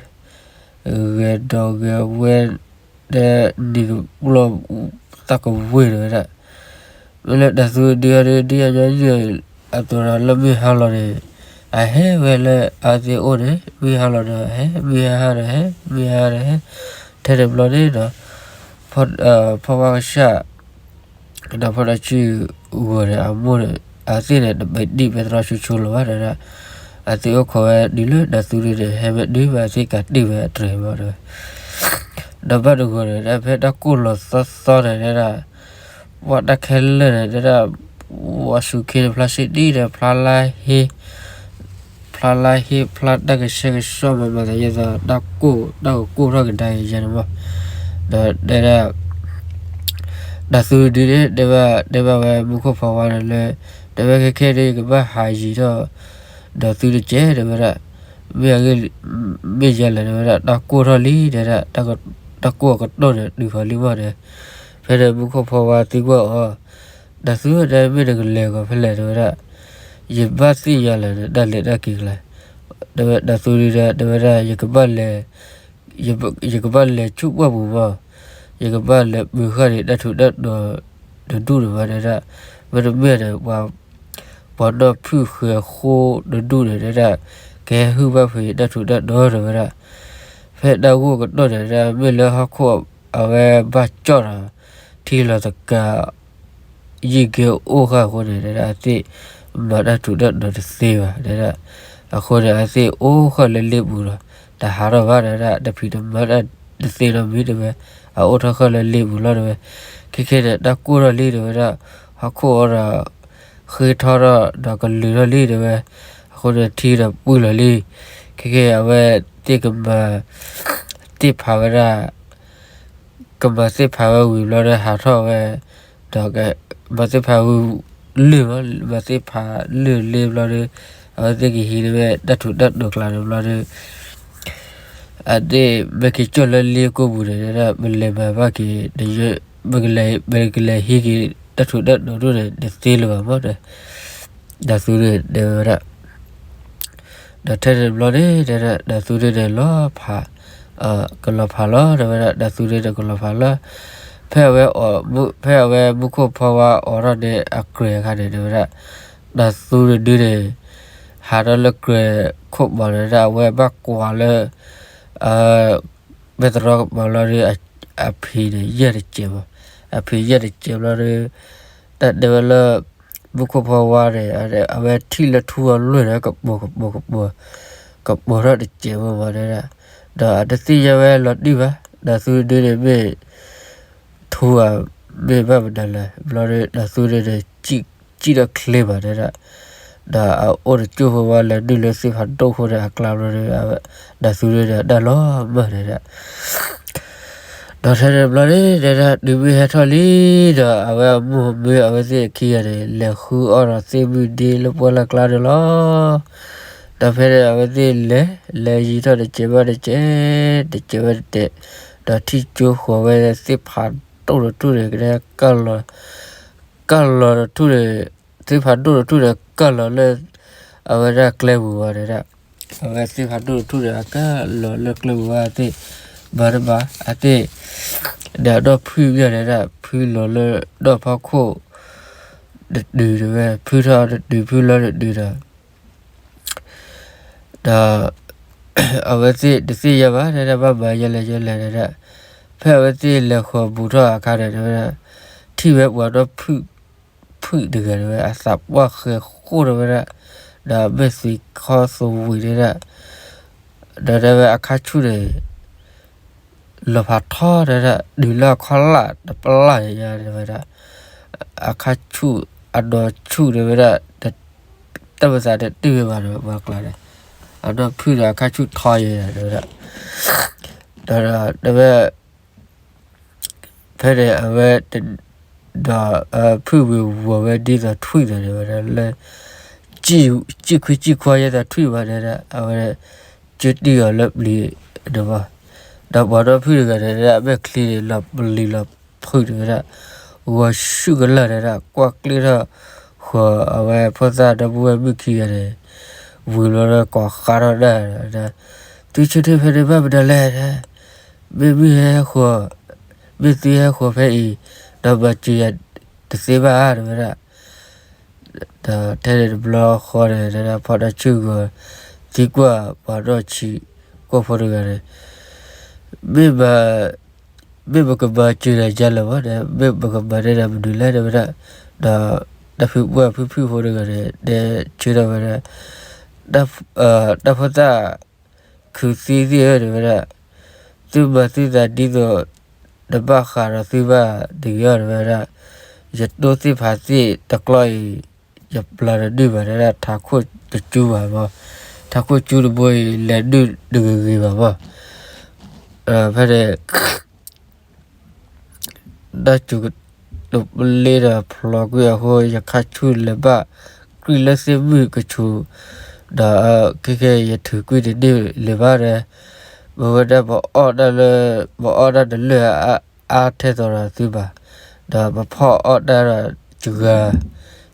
ဂဲၤဒီးဂဲၤဝဲ တဲနံၤကပျီၢ်သၣ်ကဝ့ၢ်တဝဲဒၣ်, မ့ၢ်လၢတၢ်သူဒုအီၤဒီး ဒုအညီနုၢ်အသိးဒီး လၢမုၢ်ဟါလီၤန့ၣ် အဟဲဝဲလၢအသ့ၣ်အိၣ်န့ၣ် မုၢ်ဟါလီၤဒီးဟဲ မုၢ်ဟါဟါဒီးဟဲ မုၢ်ဟါဒီးဟဲ, ထဲတဘျီန့ၣ်ဒီး ဖီဝါကစၢ် ဒီးဖီတၢ်ဆူၣ်ဂီၤန့ၣ် အမိၢ်န့ၣ် အသ့ၣ်န့ၣ် တပဲာ်တံၢ်ပဲတြီဆူၣ်ဆူၣ်လၢၤဘၣ် တဲဒၣ်, အသ့ၣ်အိၣ်ခိးဝဲတုၤလၢတၢ်သူဒုန့ၣ် ဟဲဝဲတုၤမး အသ့ၣ်ကးတံၢ်ဝဲအတြဲၤမး တဲဝဲ, ဒီးဘၣ်တဂီၤန့ၣ် ဖဲတၢ်ကိၢ်လီၤသီသီန့ၣ် တဲဒၣ် ပှၤတၢ်ခဲလၢာ်န့ၣ် တဲဒၣ် ဝါဆူၣ်ခ့န့ၣ် ဖျါဆံတံၢ်ဒီး ဖျါလါဟ့ ဖျါလါဟ့ ဖျါတၢ်ကဆှဲကဆှီမး မၤသးဒ်သိး တၢ်ကိၢ် တၢ်ကကိၢ်ထီၣ်ကဒါက့ၤယဲန့ၣ်မး, ဒီးတဲဒၣ် တၢ်သူဒုန့ၣ် တဲဘၣ် တဲဘၣ်ဝဲမူခိၣ်ဖီဝါန့ၣ်လၢ တဲဝဲခဲခဲဒုး ယကဘၣ်ဟးယံၤထီၣ် ဒီးသုတကဲး တဲဝဲဒၣ်, မ့ၢ်အဂ့ၢ် မ့ၢ်ယဲလဲၣ် တဲဝဲဒၣ် တၢ်ကိၢ်ထီၣ်လံ တဲဒၣ်, တၢ်ကိၢ်အကတီၢ်န့ၣ် တုၤဃီၤလံမးန့ၣ်, ဖဲန့ၣ်မူခိၣ်ဖီဝါသံကွၢ်အီၤ, တၢ်သူဝဲတဲ မ့ၢ်နကလဲၤဂီၤဖဲလဲၣ် တဲဝဲဒၣ်, ယဘၣ်သ့ၣ်ညါလဲၣ်န့ၣ် တၢ်လဲၤတၢ်က့ၤကျါ, တဲဝဲတၢ်သူဒုဒီး တဲဝဲဒၣ် ယကဘၣ်လဲၤ ယကဘၣ်လဲၤဆူပှၢ်ပူၤမး, ယကဘၣ်လဲၤပၢၤဃာ်န့ၣ် တၢ်ထူးတၢ်တီၤတဒူၣ်န့ၣ်မး တဲဒၣ်, မ့တမ့ၢ်န့ၣ် ပှၤနီၢ်ဖုၣ်ဃဲၤဃိတဒူၣ်န့ၣ် တဲဒၣ်, ကဟဲဟုၣ်ဘၣ်ဖုးယတၢ်ထူးတၢ်တီၤ တဲဝဲဒၣ်, ဖဲတၢ်ဂိၢ်ကတီၢ်န့ၣ် တဲဒၣ် မ့ၢ်လၢဟီၣ်ခိၣ်အဝဲဘၣ်ကၠီၣ်ဒီး ထံလီၤသကၤ ယံာ်ကဲအိၣ်ဃာ်အဃိန့ၣ် တဲဒၣ် အသ့ၣ်မၤတၢ်ထူးတၢ်တီၤတသ့ဘၣ် တဲဒၣ်, အဃိန့ၣ် အသ့ၣ်အိၣ်ဃာ်လၢလ့ပူၤဒီး တဟးထီၣ်ဘၣ် တဲဒၣ်, တဖံးတမၤတၢ်တသ့နီတမံၤ တဲဝဲ, အအိၣ်ထီၣ်ဃာ်လၢလ့ပူၤလီၤ တဲဝဲ, ခဲခဲန့ၣ် တၢ်ကိၢ်ထီၣ်လံ တဲဝဲဒၣ်, ဟီၣ်ခိၣ်အီၤဒီး ဃ့ထီၣ်ထီၣ်ဒီးကလုာ်ထီၣ်လံ တဲဝဲ, အဃိန့ၣ် ထံဒီးပှံၢ်လီၤလံ, ခဲခဲအဝဲသ့ၣ်ကမၤ သ့ၣ်ဖးဝဲဒၣ် ကမၤသ့ၣ်ဖးဝဲဝံၤဘျီဒီး ဟးထီၣ်ဝဲ, ဒီးမၤသ့ၣ်ဖးဝံၤလၢာ်မး, မၤသ့ၣ်ဖးလၢာ်လံဘျီဒီး အဝဲသ့ၣ်ကဟံးန့ၢ်ဝဲတၢ်ထူးတၢ်တီၤကျါန့ၣ်ဘျီဒီး အသ့ၣ်မ့ၢ်က့ၤကၠီၣ်လၢလ့ကိပူၤန့ၣ် တဲဒၣ် ပလဲၤမၤဘၣ်က့ၤ ပကလဲၤ ပကလဲၤဟံးက့ၤတၢ်ထူးတၢ်တီၤဒိၣ်န့ၣ် တသ့လၢၤဘၣ်မး တၢ်သူန့ၣ် တဲဝဲဒၣ် ဒီးထဲန့ၣ်ဘျီန့ၣ် တဲဒၣ် တၢ်သူန့ၣ်န့ၣ်လီၤဖး, ကလီၤဖးလီၤ တဲဝဲဒၣ် တၢ်သူန့ၣ်န့ၣ်ကလီၤဖးလီၤ. ဖဲအဝဲ ဖဲအဝဲမူခိၣ်ဖီဝါအိးထီၣ်န့ၢ်အကြဲၤအခါန့ၣ် တဲဝဲဒၣ် တၢ်သူတဒုန့ၣ် ဟးထီၣ်လၢကြဲၤခိၣ်ဘီန့ၣ် တဲဒၣ် အဝဲဘၣ်ကွၢ်လၢ မဲၢ်သရီကပၤလီၤဒီး အဖံးန့ၣ် ယဲၢ်တစဲးမး, အဖံးယဲၢ်တစဲးဘျီဒီး တၢ်တဲဝဲလၢ မူခိၣ်ဖီဝါန့ၣ် အဝဲထံၣ်လၢထူအလွဲၢ်ဒီး ကပိာ်ကပိာ်ကပိာ်, ကပိာ်ထီၣ်တစဲးဖိမးတဲဒၣ်, ဒီးအတသ့ၣ်ညါဝဲလီၤတံၢ်ဘၣ်, ဒီးသူဒုန့ၣ်မ့ၢ် ထူဧါ မ့ၢ်ဘၣ်မနုၤလဲၣ်, ဘျီဒီး ဒီးသူဒုန့ၣ် စံၣ်ထီၣ်ချ့ဘၣ်တဲဒၣ်, ဒီးအအိၣ်တကၠိၢ်ဖိဝဲလဲၤနုာ်လၢသ့ၣ်ဖးဒိၣ်ဖိန့ၣ်အကျါဘျီဒီး ဒီးသူဒုန့ၣ် အတၢ်လီၤမၢ်တဲဒၣ် ဒီးထဲန့ၣ်ဘျီန့ၣ်တဲဒၣ် တုၤမ့ၢ်ဟဲထီၣ်လံဒီး အဝဲအမိၢ်အမၢအဝဲသ့ၣ်အခံဂၤန့ၣ် လဲၤဃုအီၣ်ဒီးသ့ၣ်မုၢ်ဒ့လၢပှၢ်လၢ်ကျါန့ၣ်လီၤ. ဒီးဖဲန့ၣ်အဝဲသ့ၣ်လဲၤ လဲၤယံၤထီၣ်တစဲးဘၣ်တစဲး, တစဲးဝဲတတဲာ်, ဒီးထံၣ်ကၠိဃီၤဝဲသ့ၣ်ဖးဒိၣ်တထူၣ်န့ၣ် က ကၢ်လီၤတထူၣ်န့ၣ်, သ့ၣ်ဖးဒိၣ်တထူၣ်န့ၣ် ကၢ်လီၤလၢ အဝဲဒၣ်ကျဲပူၤဝဲဒၣ်, အဝဲသ့ၣ်ဖးဒိၣ်တထူၣ်န့ၣ် အကၢ်လီၤလၢကျဲပူၤဝဲသ့ၣ်, မၤတဘၣ် အသ့ၣ်, ဒီးအဒီၣ်ဖုၣ်မ့ၢ်ဒၣ်ဒၣ် ဖုၣ်လီၤလၢဒီၣ်ဖီခိၣ် တတုၤတဝဲ ဖုၣ်ထီၣ်တတုၤ ဖုၣ်လီၤတတုၤဒီး ဒီး အဝဲသ့ၣ်တသ့ၣ်ညါဘၣ်တဲဒၣ် ဘၣ်မၤယဲလဲၣ်ယဲလဲၣ်တဲဒၣ်, ဖဲအဝဲသ့ၣ်လဲၤဃီၤဘူးထီၣ်အခါန့ၣ်တဲဝဲဒၣ်, ထံၣ်ဝဲပှၤဒီဖုၣ်, ဖုၣ်တဂၤတဲဝဲ အသးပှၢ်ဃဲၤဃိၣ်တဲဝဲဒၣ်, ဒီးမ့ၢ်သံခီသဝံးတဲဒၣ်, ဒီးတဲဝဲအခါဆူၣ်န့ၣ် လီၤဖးထီတဲဒၣ် တုၤလၢအခီၣ်လၢ်တပျၢ်န့ၣ်ညါတဲဝဲဒၣ်, အခါဆူၣ် အဒီဆူၣ်တဲဝဲဒၣ်, တၢ်ပသးတတ့ၢ်ဝဲဘၣ်တဲဝဲပှၤကျါန့ၣ်, အဒီဖုၣ်ဒီးအခါဆူၣ်ထီယဲတဲဝဲဒၣ်, ဒီးတဲဝဲ ဖဲန့ၣ်အဝဲ ဒီးဖုၣ်ဝံၤဝီၤဝဲဒ်သိးထွံၣ်ဒီးတဲဝဲဒၣ်လၢ စံၣ်ခွံစံၣ်ခွါယဲသိးထွံၣ်ဘၣ်တဲဒၣ် အဝဲ ကၢတံၢ်အီၤလၢပျံၤတဘီ, ဒီးပှၤဒီဖုၣ်တဂၤန့ၣ်တဲဒၣ် အမဲာ်ချံန့ၣ် လီၤပျံၤလီၤဖုးတဲဝဲဒၣ်, ဂီၤဆူၣ်ကလာ်တဲဒၣ် ကွၢ်ကျ့ထီၣ်ဃီၤအဝဲဖိသၣ်ဒီပုၢ်ဝဲၢ်မုၣ်ခံဂၤန့ၣ်, ဝံၤဘျီဒီးကိးဃါထီၣ်ဒၣ်ဒီး, သုဆၢထၢၣ်ဖဲန့ၣ်ဘၣ်မနုၤလဲၣ်, မ့မ့ၢ်ဟဲဃီၤ, မ့ၢ်သုဟဲဃီၤဖဲအံၤ, ဒီးမၤစၢၤယၤတသ့ဘၣ်ဧါတဲဝဲဒၣ်. ဒီးထဲန့ၣ်တဘျီဃီန့ၣ် တဲဒၣ်ဖီတၢ်ဆူၣ်ဂီၤသံကွၢ်ပှၤဒီဆံးကိာ်ဖိတဂၤန့ၣ်, မ့ၢ်မၤ, မ့ၢ်ပကမၤစၢၤနၤယါလၢၤဘၣ်, မ့ၢ်ပကမၤန့ၢ်နၤမနုၤလဲၣ်တဲဝဲဒၣ်, ဒီးတၢ်ဖုပှၢ်ဖုဖုၣ်ဖိတဂၤန့ၣ် တဲဆၢထၢၣ်ဝဲဒၣ်, တၢ်ဖိသၣ်ခုးသံသ့ၣ်ဧၢတဲဝဲဒၣ်, သုမၤသုသးဒ်သိး တဘၣ်ဃးဒီးသုဘၣ်တဂ့ၤအီၤတဲဝဲဒၣ်, ယတိၢ်သ့ၣ်ဖးသ့ၣ်တကျီအံၤ ယပျၢၤတဒုၣ်ဘၣ်တဲဒၣ် ထးခိၣ်တကၠူဘၣ်မး, ထးခိၣ်ကၠူတဘိအံၤ လဲၤဒုၣ်တဂ့ၤဂ့ၤဘၣ်မး, ဖဲန့ၣ် တၢ်စူၤကတိၤပလ့ဒီးဖျိးကွံာ်အဃိ ယခါဆူၣ်လဲၤဘၣ် ကြံၢ်လၢသ့ၣ်မုၣ်ကဆူး, ဒီးခဲကဲယထုးကွံာ်တန့ၢ်လၢၤဘၣ်ဒီး, ပဝဲဒၣ်ပအီၣ်တၢ်လၢ, ပအီၣ်တၢ်တလၢာ်အါထဲသိးဒီးသုဘၣ်, ဒီးပဖီၣ်အီၣ်တၢ်ဒီးစှ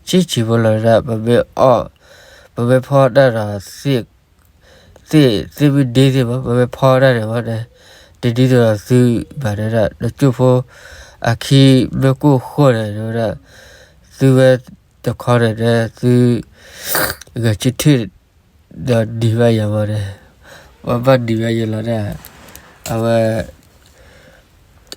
ၤ, ဆံးဆံးဖိလီၤဒၣ် ပမ့ၢ်အီၣ်, ပမ့ၢ်ဖီၣ်တၢ်ဒီး သ့ၣ်, သ့ၣ်မုၢ်ဒ့သ့ၣ်မး ပမ့ၢ်ဖီၣ်တၢ်န့ၣ်မး တဒ်သိးဒီးသုဘၣ်တဲဒၣ် တကၠိၢ်ဖိအခံမ့ၢ်ကိၢ်ဃီန့ၣ်တဲဝဲဒၣ်, သုဝဲတခီန့ၣ်ဒီး သုဂဲၤဆၢထၢၣ်ဒီးနံၤဘၣ်ယၤမးန့ၣ်, ပဘၣ်နံၤဘၣ်ယၤလီၤဒၣ်, အဝဲ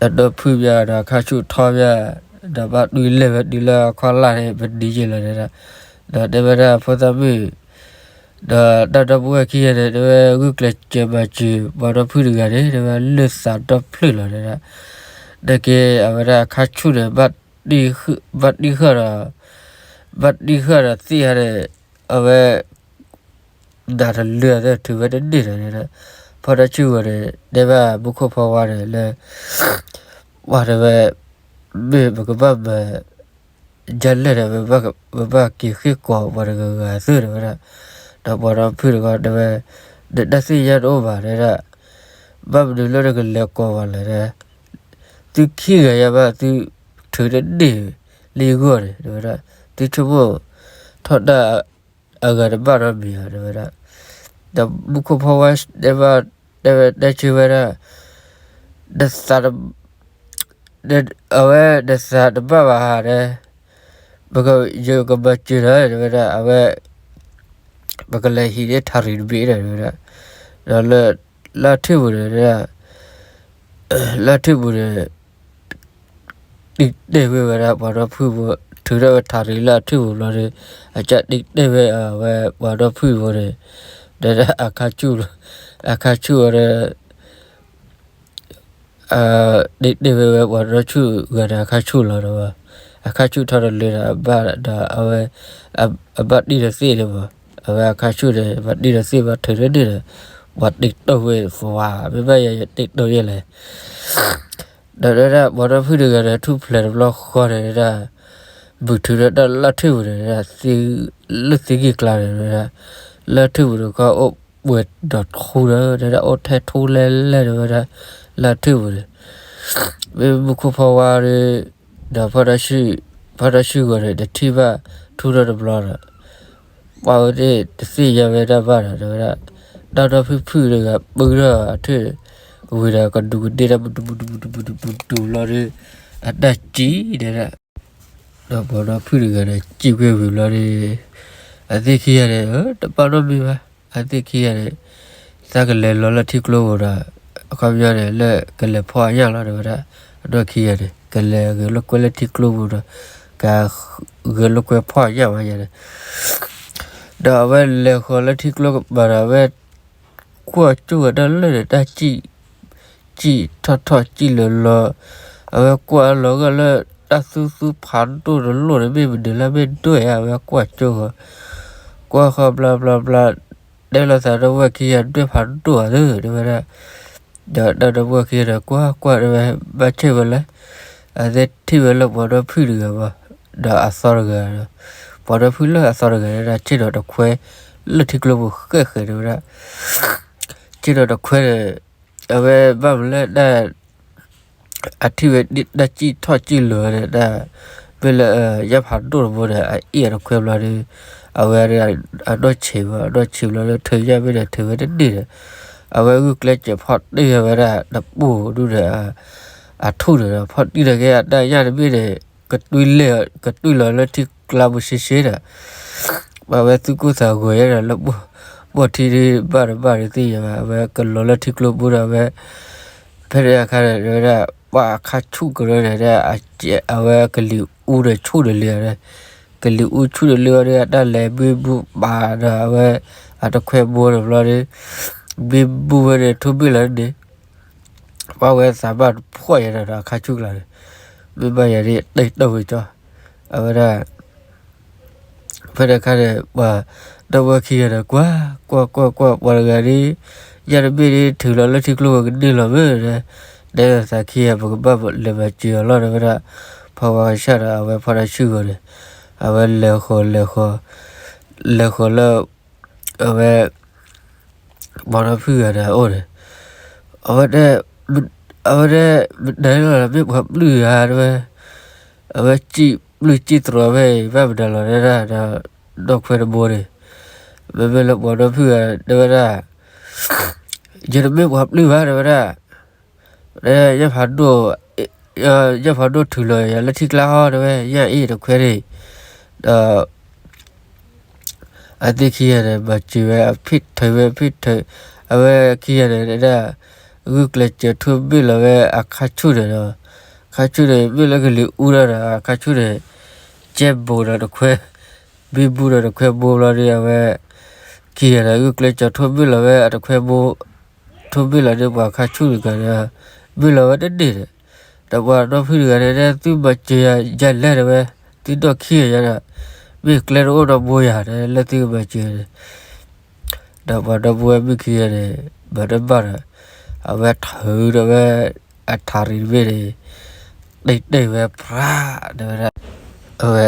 အဒီဖုၣ်ဘၣ်ဒီးခါဆူၣ်ထီဘၣ်, ဒီးဘၣ်တွံၢ်လဲၢ်ဝဲတုၤလၢအခီၣ်လၢ်န့ၣ် ပနံၤယဲလီၤတဲဒၣ်, ဒီးတဲဝဲဒၣ်ဖိသၣ်မုၣ် ဒီးတၢ်ဒီပုၢ်ဝဲၢ်ခံဂၤန့ၣ် တဲဝဲဂုာ်ကျဲးစၢးမၤစၢၤပှၤဒီဖုၣ်တဂၤန့ၣ် တဲဝဲလၢသးဒီဖျၢၣ်လီၤတဲဒၣ်, နက့အဝဲဒၣ်အခါဆူၣ်န့ၣ် ဘၣ်တံၢ်ဃာ်ဒီး, ဘၣ်တံၢ်ဃာ်ဒီးသ့ၣ်ဧါန့ၣ်, အဝဲ နးတလၢာ်သ့ၣ်ထုးဝဲတန့ၢ်ဒီး, ဖီတၢ်ဆူၣ်ဂီၤန့ၣ် တဲဘၣ်မူခိၣ်ဖီဝါန့ၣ်လၢ ပှၤတဲဝဲ မ့ၢ်ပကဘၣ်မၤ ဒ်လဲၣ်ဒီး ပဘၣ်က့ၤဃ့ၢ်ကိးပှၤတဂၤဂၤသ့ၣ်တဲဝဲဒၣ်, ဒီးပှၤဒီဖုၣ်တဂၤတဲဝဲ, နတၢ်သ့ၣ်ညါတအိၣ်ဘၣ်တဲဒၣ်, ဘၣ်မနုၤလၢနကလဲၤကိးပှၤလဲၣ်တဲ, သုခံဂၤယါဘၣ်သုထုးတန့ၢ်လၢယဂီၢ်န့ၣ်တဲဝဲဒၣ်, သုဆိကမိၣ်ထီၣ်တၢ် အဂၤတဘၣ်ဒီးမံၤဧါတဲဝဲဒၣ်, ဒီးမူခိၣ်ဖီဝါတဲဘၣ်, တဲဝဲတဲဆၢဝဲဒၣ်, နသး အဝဲနသးတဘၣ်ဘၣ်ဧါတဲ, ပက, ယကမၤစၢၤနၤတဲဝဲဒၣ်, အဝဲ ပကလဲၤဟံးန့ၢ်ထးရံၣ်တဘ့ၣ်တဲဝဲဒၣ်, ဒီးလၢ, လၢထံၣ်ပူၤန့ၣ်တဲဒၣ်, လၢထံၣ်ပူၤန့ၣ် တံၢ်တဲာ်ဝဲဝဲဒၣ်ပှၤဒီဖုၣ်ဖိ, ထုးထီၣ်ဝဲထးရံးလၢအထူၣ်ပူၤဘျီဒီး အကၢ်တံၢ်တဲာ်ဝဲအဝဲပှၤဒီဖုၣ်ဖိန့ၣ်, ဒီးအခါဆူၣ်လီၤ, အခါဆူၣ်ဝဲဒီး တံၢ်တဲာ်ဝဲဝဲပှၤဒီဆူၣ်ဂၤဒီးအခါဆူၣ်လီၤဒီး, အခါဆူၣ်ထီၣ်တလၢဒီးအဘၣ်ဒီးအဝဲ, အဘၣ်တံၢ်ဒီးသ့ၣ်န့ၣ်မး, အဝဲအခါဆူၣ်န့ၣ် ဘၣ်တံၢ်ဒီးသ့ၣ်ဘၣ်ထုးထီၣ်န့ၣ်ဒီး, ပှၤတံၢ်တဲာ်ဝဲ ပှၤ မ့ၢ်ဘၣ်ယၤယတံၢ်တဲာ်ယဲလဲၣ် ဒီးဒၣ်ပှၤဒီဖုၣ်တဂၤဒီးထူၣ်ဖျဲးတဘျီဃီန့ၣ်ဒၣ်, ဘုးထုးဒီးတၢ်လၢထူၣ်ပူၤန့ၣ်ဒၣ်, လၢသံက့ၤကျါန့ၣ်ဒၣ်, လၢထူၣ်ပူၤတခီအိၣ်ပှဲၤဒီးထူဒီး ဒၣ်အိၣ်ထဲထူလဲလဲဒီးဝဲဒၣ်, လၢထူၣ်ပူၤန့ၣ်, မ့ၢ်မူခိၣ်ဖီဝါဒီး, ဒီးဖီၣ်တၢ်ဆူၣ်ဂီၤန့ၣ် တထံၣ်ဘၣ်ထူဒီတဘျီဒီး ပှၤဝဲသ့ၣ်တသ့ၣ်ညါဝဲတၢ်ဘၣ်ဒီး တဲဝဲဒၣ်, တၢ်ဒီဖုၣ်ဖုၣ်တဂၤ ပုၢ်ထီၣ်အထၢၣ်ဝံၤဒီး ကဒူးကဒ့ၣ်တၢ် ပူၤတူၤပူၤတူၤပူၤတူၤပူၤတူၤပူၤတူၤလီၤဒီး အတၢ်စံၣ်တဲဒၣ်, ဒီးပှၤဒီဖုၣ်တဂၤဒီး စံၣ်ကွံာ်ဝံၤဘျီဒီး အသ့ၣ်ခံဂၤန့ၣ် တပာ်နီတမံၤဘၣ်, အသ့ၣ်ခံဂၤန့ၣ် သးကလဲၤလီၤလၢထံကျိပူၤဒီး အခီပညီန့ၣ် လၢကလဲၤဖီၣ်အညၣ်လီၤ တဲဝဲဒၣ်, အဒီခံဂၤန့ၣ် ကလဲၤဂဲၤလိာ်ကွဲလၢထံကျိပူၤဒီး ကဂဲၤလိာ်ကွဲဖီၣ်အညၣ်ဝဲယၤန့ၣ် ဒီးအဝဲလဲၤဃီၤလၢထံကျိကပၤဒီး အဝဲကွၢ်ကၠိၣ်ဝဲဒၣ်လၢန့ၣ် တၢ်စံၣ်, စံၣ်ထီၣ်ထီၣ်စံၣ်လီၤလီၤ, အဝဲကွၢ်လီၤဂာ်လၢ တၢ်သူသူဖးဒိၣ်တလိၣ်န့ၣ် မ့ၢ်မနုၤလၢမ့ၢ်ဒွဲၣ်ဧါ, အဝဲကွၢ်ကၠိၣ်ဃီၤ, ကွၢ်ဃီၤဘျီဘျီဘျီ, တဲလိာ်သးဒီပုၢ်ဝဲၢ်ခံဂၤ ဒွဲၣ်ဖးဒိၣ်ဧါသၢ တဲဝဲဒၣ်, ဒီးတၢ်ဒီပုၢ်ဝဲၢ်ခံဂၤဒီး ကွၢ်ကွၢ်တဲဝဲ ဘၣ်ဆ့ၣ်ဝဲလဲၣ်, အသ့ၣ်ထံၣ်ဝဲလၢပှၤဒီဖုၣ်တဂၤဘၣ်, ဒီးအသီတဂၤဒီး, ပှၤဒီဖုၣ်လၢအသီတဂၤန့ၣ်ဒၣ် ဆ့ၣ်နီၤတခွဲ လၢထံကျိပူၤဃဲၣ်ဃဲၣ်တဲဝဲဒၣ်, ဆ့ၣ်နီၤတခွဲန့ၣ် အဝဲဘၣ်မနုၤလၢတၢ် အထံၣ်ဝဲဒၣ်တၢ်စံၣ်ထီၣ်စံၣ်လီၤဝဲန့ၣ် တၢ်မ့ၢ်လၢ ညၣ်ဖးဒိၣ်တဘိန့ၣ် အအ့ၣ်အတခွဲဘျီဒီး အဝဲအနီၢ်ဆံးဘၣ် အနီၢ်ဆံးဘျီဒီး ထုးညၣ်မ့ၢ်ဒီးထုးဝဲတန့ၢ်ဒီး အဝဲဂုာ်ကျဲးစၢးဖီၣ်တံၢ်ဝဲဒၣ်တပူၤဒုဒီး အထူၣ်န့ၣ်ဒီး ဖီၣ်တံၢ်ဒီးက့ၤအတၢ်ညၣ်တဘ့ၣ်န့ၣ် ကတွံၢ်လီၤလၢထံကျါပူၤရှဲရှဲဒီး ပှၤဝဲသူၣ်ကိၢ်သးဂီၤယဲဒီးလၢ ဘီၣ်ထံဒ်ဘၣ်တဘၣ်ဒ်သ့ၣ်ညါဘၣ် အဝဲကလီၤလၢထံကျိပူၤဒီး အဝဲ ဖဲန့ၣ်အခါန့ၣ် တဲဝဲဒၣ် ပှၤအခါဆူၣ်ကရၢန့ၣ် အဝဲကလံၤအူဒီးဆူၣ်ဒီးလံဒီး ကလံၤအူဆူၣ်ဒီးလံဝဲဒီး အတၢ်လဲၤဘံဘူပာ်ဒီး အဝဲအတခွဲဘိန့ၣ်ဘျီဒီး ဘံဘူဝဲန့ၣ် ထိၣ်ဘ့ၣ်လီၤန့ၣ် ပှၤဝဲသးဘၣ်တဖှီၣ်ယဲဒီး အခါဆူၣ်ကျါန့ၣ် မ့ၢ်ဘၣ်ယၤဒ်တဲတၢ်ဝဲကၠီ အဝဲဒၣ် ဖဲန့ၣ်အခါန့ၣ် ပှၤဒီပုၢ်ဝဲၢ်ခံဂၤဒီး ကွၢ် ကွၢ် ကွၢ် ကွၢ် ပှၤတဂၤဒ် ညၣ်တဘ့ၣ်ဒ် ထုးလီၤလၢထံကျိဝဲကန့ၢ်လီၤမ့ၢ်ဒီး တဲသးခံဂၤ ပကဘၣ်လဲၤမၤစၢၤအီၤလီၤ တဲဝဲဒၣ် ဖီဝါကဆၣ်ဒီး အဝဲဖီတၢ်ဆူၣ်ဂီၤန့ၣ် အဝဲလဲၤဃီၤလဲၤဃီၤ လဲၤဃီၤလၢ အဝဲ ပှၤဒီဖုၣ်ဂၤန့ၣ် အအိၣ်န့ၣ် အဝဲတဲ အဝဲတဲ မတၤလီၤ မ့ၢ်ပှၤပျုၢ်ဧါ တဲဝဲ အဝဲစံၣ်ပျုၢ်စံၣ်တြီၤဝဲအံၤ ဘၣ်မတၤလီၤ တဲဒၣ်ဒီး ဒီခွဲတဘိန့ၣ် မ့မ့ၢ်လၢပှၤဒီဖုၣ်ဂၤ တဲဝဲဒၣ် ယတမ့ၢ်ပှၤပျုၢ်ဘၣ် တဲဝဲဒၣ် ညၣ်ဖးဒိၣ် ညၣ်ဖးဒိၣ်ထုးလီၤယၤလၢထံကျါဟီ တဲဝဲ ညၣ်အ့ၣ်တခွဲန့ၣ် ဒီး အသ့ၣ်ခံဂၤန့ၣ် မၤစၢၤဝဲ အဖံးထုးဝဲ ဖံးထုး အဝဲခံဂၤန့ၣ် တဲဒၣ် ဂုာ်ကျဲးစၢးထိၣ်ဘ့ၣ်လီၤဝဲအခါဆူၣ်န့ၣ်ဒီး အခါဆူၣ်န့ၣ် မ့ၢ်လၢကလံၤအူဒီး အခါဆူၣ်န့ၣ် ကဲဘိဒီးတခွဲ ဘံဘူဒီးတခွဲဘိဘျီဒီး အဝဲ ခံဂၤန့ၣ် ဂုာ်ကျဲးစၢးထိၣ်ဘ့ၣ်လီၤဝဲအတခွဲဘိ ထိၣ်ဘ့ၣ်လီၤန့ၢ်ပှၤအခါဆူၣ်တဂၤန့ၣ် ဘ့ၣ်လီၤဝဲတန့ၢ်န့ၣ် ဒီးပှၤဒီဖုၣ်တဂၤန့ၣ် တဲသုမၤစၢၤယၤလဲၣ် တဲဝဲ သုဒီၣ်ခံဂၤယၤဒီး မ့ၢ်ကျဲတအိၣ်ဒီးဘိယၤ တဲလၢသုကမၤစၢၤန့ၣ် ဒီးပှၤဒီပုၢ်ဝဲၢ်မုၣ်ခံဂၤန့ၣ် မၤတဘၣ်ဒီး အဝဲထုးဒီးဝဲ အထးရံၣ်တဘ့ၣ်န့ၣ် တ့ၢ်တ့ၢ်ဝဲပြး တဲဝဲဒၣ် အဝဲ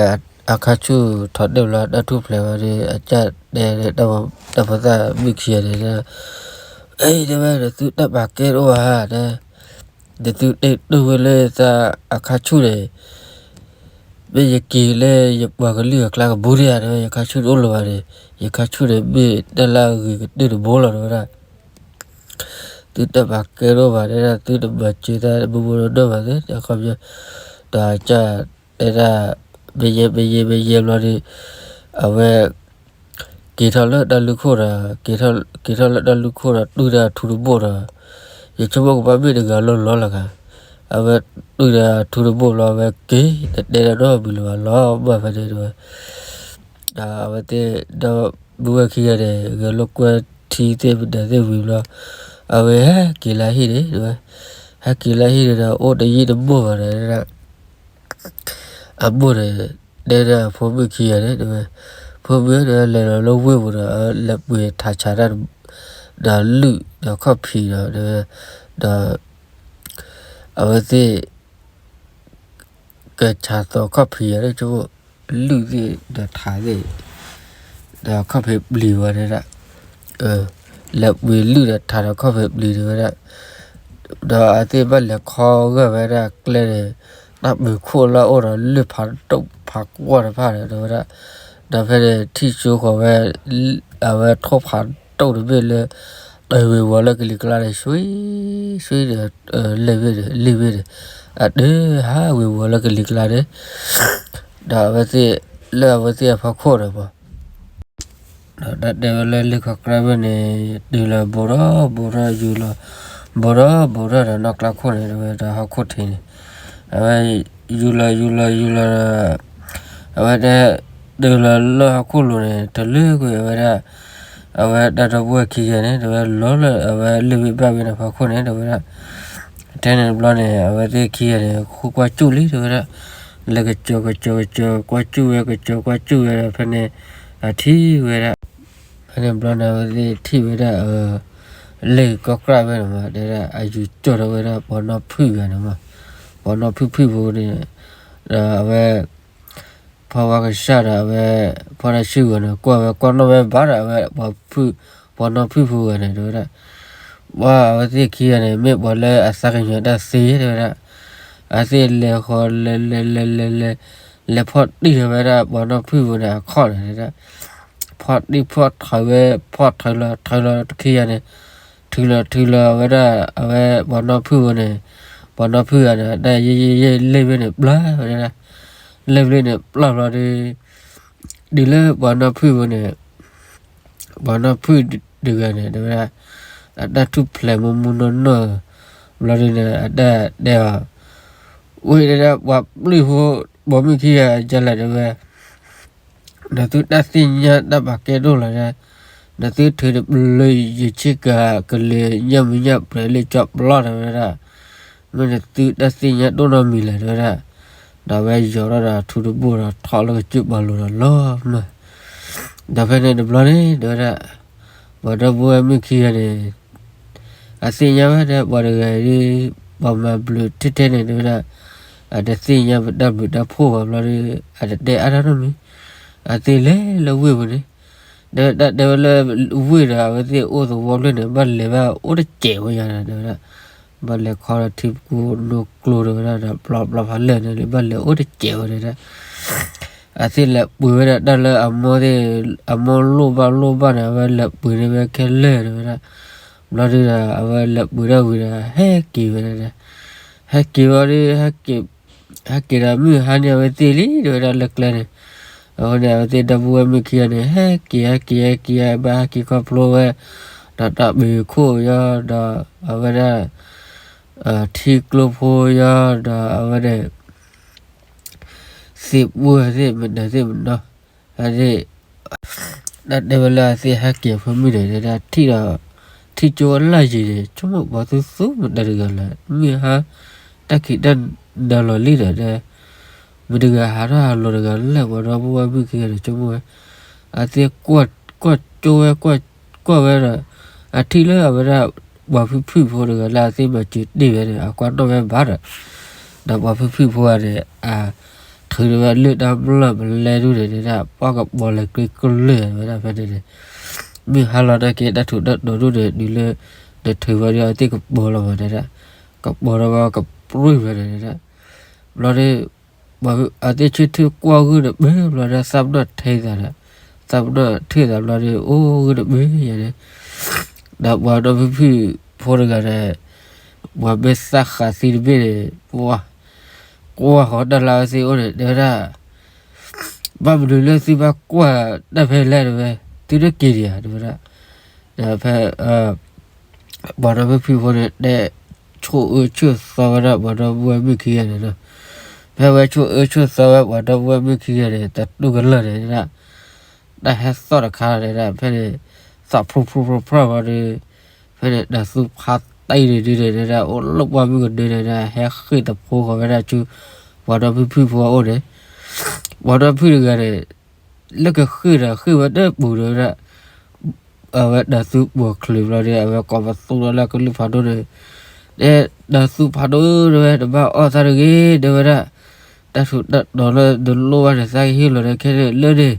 အခါဆူၣ်ထီၣ်တ့ၢ်ဘျီ တၢ်ထူၣ်ဖျဲးဝဲဒီး အကၢ်တဲ တၢ်ဖိသၣ်မုၣ်ခံဂၤန့ၣ် အံၤ တဲဝဲ နသုတၢ်ပာ်ကဲတအိၣ်ဧါ တဲ နသုတ့ၢ်တ့ၢ်ဝဲလၢသးအခါဆူၣ်န့ၣ် မ့ၢ်ယက့ၤလၢယပှၤကလုာ်အကျါကဘူးဒံဧါ တဲဝဲ ယခါဆူၣ်တအိၣ်လၢၤဘၣ်န့ၣ် ယခါဆူၣ်န့ၣ် မ့ၢ်တၢ်လၢအဂ့ၤကတၢၢ်တဘိလီၤ တဲဝဲဒၣ် သုတၢ်ပာ်ကဲတအိၣ်ဘၣ် တဲဒၣ် သုတမၤစၢၤတၢ်တဘိဘိဒီးဘၣ်သ့ အခီပညီ ဒီးအကၢ်တဲဒၣ် မ့ၢ်ယဲ မ့ၢ်ယဲ မ့ၢ်ယဲဘျီဒီး အဝဲ က့ၤထီၣ်လၢတၢ်လူၢ်ခိၣ်ဒီး က့ၤထီၣ်လၢတၢ်လူၢ်ခိၣ်ဒီး တူၢ်တၢ်ထူတဘိဒီး ယဆိကမိၣ်ကဘၣ်မ့ၢ်တဂၤလီၤလီၤလၢၤဂၤ အဝဲတုၤဒီးထူတဘိၣ်လီၤ အဝဲက့ၤ တတဲဒီးနီတမံၤလၢၤဘၣ် လီၤဘၣ်ဖဲန့ၣ်တဲဝဲ, ဒီးအဝဲသ့ၣ်ဒီပုၢ်ဝဲၢ်ခံဂၤန့ၣ် ဂဲၤလိာ်ကွဲထံသ့ၣ်မနုၤသ့ၣ်ဝံၤဘျီ, အဝဲဟဲက့ၤလၢဟံၣ်န့ၣ်တဲဝဲ, ဟဲက့ၤလၢဟံၣ်န့ၣ်ဒီး အိၣ်တယံာ်တမီၢ်ဘၣ်ဒီး အမိၢ်န့ၣ် တဲဒၣ်အဖိမုၣ်ခံဂၤန့ၣ်တဲဝဲ, ဖိမုၣ်ဒီး လဲၤလီၤလၢဝ့ၢ်ပူၤဒီး လဲၤပှ့ၤထးဆးတၢ် ဒီးလုၢ်ဒီးခီၣ်ဖံးဒီးတဲဝဲ, ဒီး အဝဲသ့ၣ် ကဆးသိးခီၣ်ဖံးယၤန့ၣ် ဆိကမိၣ် လုၢ်သ့ၣ်ဒီးထးသ့ၣ် ဒီးခီၣ်ဖံးပျံၤဝဲဒၣ်, လဲၤပှ့ၤလုၢ်ဒီးထးဒီးခီၣ်ဖံးပျံၤတဲဝဲဒၣ်, ဒီးအဝဲသ့ၣ်ဘၣ်လဲၤခီဂာ်ဝဲဒၣ်ကျဲန့ၣ်, တၢ်ပၢၤခိၣ်လၢအအိၣ်ဒီးလုၢ်ဖးဒိၣ်ဖးကွီၢ်တဖၣ်န့ၣ်တဲဝဲဒၣ်, ဒီးဖဲန့ၣ်ထံၣ်စိဃီၤဝဲ အဝဲထိၣ်ဖးဒိၣ်တဘ့ၣ်လၢ တၢ်ဝ့ၤဝီၤလၢကလံၤကျါန့ၣ် ဆွံ ဆွံန့ၣ် လ့ၣ်ဘ့ၣ်န့ၣ် လ့ၣ်ဘ့ၣ်န့ၣ် အတဟးဝ့ၤဝီၤလၢကလံၤကျါန့ၣ်, ဒီးအဝဲသ့ၣ် လၢအဝဲသ့ၣ်အဖီခိၣ်န့ၣ်မး ဒီးတၢ်တဲဝဲလၢလ့ၣ်ခီကျါဘ့ၣ်န့ၣ် တုၤလီၤဘူးထီၣ်ဘူးထီၣ်ယူၤလီၤ, ဘူးထီၣ်ဘူးထီၣ်ဒီးနီၢ်ကျါခိၣ်န့ၣ် တဲဝဲဒီးဟီၣ်ခိၣ်ထံးန့ၣ်, အဝဲ ယူၤလီၤယူၤလီၤယူၤလီၤဒီး အဝဲတဲ တုၤလီၤလၢဟီၣ်ခိၣ်လိၤန့ၣ် တလၢကွံာ်အဝဲဒၣ်, အဝဲတၢ်ဒီပုၢ်ဝဲၢ်ခံဂၤန့ၣ် တဲဝဲလီၤလၢအဝဲလ့ၣ်ဘ့ၣ်ဘၣ်ဘ့ၣ်န့ၣ်ဖီခိၣ်န့ၣ် တဲဝဲဒၣ်, ထဲန့ၣ်တဘျီန့ၣ် အဝဲသ့ၣ်ခံဂၤန့ၣ် ဃုကွၢ်စူၣ်လံတဲဝဲဒၣ်, လဲၤကစၢၤကစၢၤကစၢၤ ကွၢ်စူၣ်ဝဲ ကစၢၤကွၢ်စူၣ်ဝဲဒီးဖဲန့ၣ် အထံၣ်ဝဲဒၣ်, ဖဲန့ၣ်တဘျီန့ၣ် အဝဲသ့ၣ်ထံၣ်ဝဲဒၣ် လ့ၣ်ကီၢ်ကြၢ်ဝဲန့ၣ်မး တဲဒၣ် အယူၤကၠီၣ်ထီၣ်ဝဲဒၣ်ပှၤနီၢ်ဖုၣ်ဂၤန့ၣ်မး, ပှၤနီၢ်ဖုၣ်ဖုၣ်ဖိန့ၣ်, ဒီးအဝဲ ဖီဝါကစၢ်ဒီးအဝဲ ဖီတၢ်ဆံဂီၤန့ၣ် ကွၢ်ဝဲကွၢ်နီၣ်ဝဲဘၣ်ဒီးအဝဲ ပှၤဖုၣ် ပှၤနီၢ်ဖုၣ်ဖိဂၤန့ၣ် တဲဝဲဒၣ်, ပှၤအဝဲသ့ၣ်ခံဂၤန့ၣ် မ့ၢ်ပှၤလၢအသးကညီၤတၢ်သ့တဲဝဲဒၣ်, အဝဲသ့ၣ်လဲၤဃီၤလဲၤလဲၤလဲၤလဲၤလဲၤ လဲၤဖီၣ်တံၢ်ထီၣ်ဝဲဒၣ်ပှၤနီၢ်ဖုၣ်ဖိန့ၣ်အခီၣ်န့ၣ်တဲဒၣ်, ဖီၣ်တံၢ်ဖီၣ်ထီၣ်ဝဲ ဖီၣ်ထီၣ်လီၤထီၣ်လီၤတခံဂၤန့ၣ်, ထုးလီၤထုးလီၤဝဲဒၣ်အဝဲပှၤနီၢ်ဖုၣ်ဖိန့ၣ်, ပှၤနီၢ်ဖုၣ်ဂၤန့ၣ် တၢ်ယဲၢ်ယဲၢ်ယဲၢ်လ့ၣ်ဘ့ၣ်န့ၣ်ပျၢ်ဝဲဒၣ်, လ့ၣ်ဘ့ၣ်န့ၣ်ပျၢ်ဘျီဒီး ဒ်လၢပှၤနီၢ်ဖုၣ်ဖိန့ၣ် ပှၤနီၢ်ဖုၣ်တဂၤန့ၣ် တဲဝဲဒၣ်, အတၢ်ထူၣ်ဖျဲးမူမူနီၢ်နီၢ်, ဘျီဒုန့ၣ် အတၢ်တဲအီၤ, ဝဲဒၣ်ပှၤပျုၢ်ဖိ ပိာ်မုၣ်ခံဂၤယလဲၣ်တဲဝဲ, နသုတၢ်သ့ၣ်ညါတၢ်ဘၣ်ကဲဒိၣ်လီၤဒၣ်, နသုထုးတပျုၤယဆ့ကၤကလၢၤညၣ်မုၢ်ညၣ်ပြဲးလၢကၠီပျီတဲဝဲဒၣ်, မ့ၢ်နသုတၢ်သ့ၣ်ညါဒိၣ်နီတမံၤလဲၣ်တဲဝဲဒၣ်, ဒီးအဝဲယီၤထီၣ်ဒီးထူတဘိၣ်ဒီးထီၣ်လၢကစၢၢ်ပှၤလိၤဒီးလီၤမး, ဒီးဖဲန့ၣ်တဘျီန့ၣ် တဲဝဲဒၣ်, ပှၤဒီပုၢ်ဝဲၢ်မုၣ်ခံဂၤန့ၣ် အသ့ၣ်ညါဝဲဒၣ်ပှၤတဂၤအံၤဒ် ပှၤမၤဘျုးထဲထဲန့ၣ် တဲဝဲဒၣ်, အတသ့ၣ်ညါပတၢ်ဘျုးတၢ်ဖှိၣ်ဘၣ်ဘျီဒီး အတတဲအါတၢ်နီတမံၤ, အသ့ၣ်လဲၤလၢဝ့ၢ်ပူၤန့ၣ်, တဲဝဲဒၣ်တဲဝဲလၢဝ့ၢ်ဒီးအဝဲသ့ၣ်အိၣ်သဝီဖျၢၣ်န့ၣ် ဘၣ်လဲၤဘၣ်အိၣ်တစဲးဝဲယၤဒီး တဲဝဲဒၣ်, ဘၣ်လဲၤခီဒီးထံကိနိကျိတဲဝဲဒၣ်ဒီး ပျီပျီဖးလဲၢ်န့ၣ် ဘၣ်လဲၤအိၣ်တစဲးဝဲတဲဝဲဒၣ် အသ့ၣ်လဲၤပှ့ၤဝဲဒၣ်တၢ်လၢအမိၢ်သ့ၣ် အမိၢ်လိၣ်ဘၣ်လိၣ်ဘၣ်န့ၣ် အဝဲလဲၤပှ့ၤန့ၢ်ဝဲခဲလၢာ်တဲဝဲဒၣ်, ဘျီဒုဒီး အဝဲလဲၤပှ့ၤဒၣ်ဝံၤဒီး ဟဲက့ၤဝဲဒၣ်, ဟဲက့ၤဝဲဒီး ဟဲက့ၤဒီးမုၢ်ဟါန့ၢ်အဝဲသ့ၣ်လံ တဲဝဲဒၣ်လၢကျဲန့ၣ်, အဃိန့ၣ် အဝဲသ့ၣ်ဒီပုၢ်ဝဲၢ်မုၣ်ခံဂၤန့ၣ် ဟဲက့ၤ ဟဲက့ၤ ဟဲက့ၤ ဘၣ်ဟဲက့ၤခီဖျိဝဲ ဒီးတၢ်ပၢၤခိၣ်ယီၤ ဒီးအဝဲဒၣ် ထံကျိဖိယီၤ ဒီးအဝဲဒၣ် သ့ၣ်ပှၢ်သ့ၣ်မနုၤသ့ၣ်မနီၤ, အသ့ၣ် တၢ်တဲဝဲလၢအသ့ၣ်ဟဲက့ၤအဖိမုၣ်န့ၣ် တဲဒၣ်ထံၣ်ဒီး ထံၣ်ကၠိဝဲလၢယံၤန့ၣ် ဆိကမိၣ်ပှၤသူသူမတၤတဂၤလဲၣ် မုၢ်ဟါ တၢ်ခံးတၢ်နၤလီၤလံဒီး မတၤတဂၤဟးထီၣ်ဟးလီၤတဂၤလဲၣ် ပှၤဒီပုၢ်ဝဲၢ်မုၣ်ခံဂၤန့ၣ် ဆိကမိၣ်ဝဲ, အသ့ၣ်ကွၢ်ကၠိဝဲ ကွၢ်ကၠိဝဲဒီး အထံၣ်လၢအဝဲဒၣ် ပှၤဖုၣ်ဖုၣ်ဖိတဂၤလၢအသ့ၣ်မၤစၢၤတ့ၢ်ဝဲန့ၣ် အကွၢ်နီၣ်ဝဲဘၣ်ဒီး ဒီးပှၤဖုၣ်ဖုၣ်ဖိဂၤန့ၣ် အထုးဝဲလၢတၢ်မျၢ်ပလဲဒူၣ်န့ၣ် တဲဒၣ် ပှၤကပီၤလဲၤကြ့ကလၢာ်ဝဲဒၣ်ဖဲန့ၣ်န့ၣ်, မုၢ်ဟါလီၤတၢ်က့ၤတၢ်ထူးတၢ်တီၤဒူၣ်န့ၣ် တုၤလၢ နထုးဝဲဒီးအသ့ၣ်ကပီၤလီၤမးတဲဒၣ်, ကပီၤဒီးဝဲကပြုၢ်ဝဲန့ၣ်တဲဒၣ်, ဘျီဒီး အသ့ၣ်ဆၢထၢၣ်ကွၢ်ဂုၢ်တဘ့ၣ်ဘျီဒီး သးပနီၣ်ထဲသးဒီး သးပနီၣ်ထဲသးဘျီဒီး အိၣ်ဂုၢ်တဘ့ၣ်ယၤန့ၣ်, ဒီးပှၤနီၢ်ဖုၣ်ဖုၣ်ဖိတဂၤန့ၣ် ပှၤမ့ၢ်သးဃးသံတဘ့ၣ်န့ၣ် ကွၢ်ဃီၤတၢ်လၢအဝဲသ့ၣ်အိၣ်န့ၣ် တဲဝဲဒၣ်, ဘၣ်မနုၤလၢသုဘၣ်ကွၢ်တၢ်ဖဲလဲၣ်တဲဝဲ, သုတက့ၤဒံးဧါ တဲဝဲဒၣ်, ဒီးဖဲ ပှၤနီၢ်ဖုၣ်ဖုၣ်ဖိန့ၣ် တဲဆိ အဝဲဆိၣ်အၢဆိၣ်သီဝဲဒၣ်ပှၤဒီပုၢ်ဝဲၢ်မုၣ်ခံဂၤန့ၣ်လီၤ. ဖဲအဝဲဆိၣ်အၢဆိၣ်သီဝဲပှၤဒီပုၢ်ဝဲၢ်မုၣ်ခံဂၤန့ၣ် တတူၢ်ကလၢာ်န့ၣ်ဒၣ် တၢ်ဟဲသီၣ်တခါန့ၣ်ဒၣ် ဖဲန့ၣ် သးဖျိဖျိဖျီဖျီဝံၤဒီး ဖဲန့ၣ် တၢ်သူဖးတံၢ်န့ၣ်ဒုးန့ၣ်ဒၣ် အိၣ်လၢပှၢ်မုၢ်ကနၢန့ၣ်ဒၣ် ဟဲဃ့ၢ်သဖှိဃီၤဝဲဒၣ်ဆူ ပှၤဒီဖုၣ်ဖုၣ်ဖိအအိၣ်န့ၣ်, ပှၤဒီဖုၣ်တဂၤန့ၣ် လၢကဃ့ၢ်ဒီးဃ့ၢ်ဝဲတပူၤဒီးဝဲဒၣ် အဝဲတၢ်သူပိာ်ချုးဘျီဒီး အဝဲကိးပသူဒီးလၢကလုၢ်ဖးဒိၣ်န့ၣ်, တဲ တၢ်သူဖးဒိၣ်တဲဝဲ တဘၣ်အီၣ်သးတဂ့ၤ တဲဝဲဒၣ်, တၢ်ထူးတၢ်တီၤလၢနလိၣ်ဘၣ်န့ၣ် သးကဟ့ၣ်လီၤဒီးခဲန့ၣ်လၢန့ၣ်,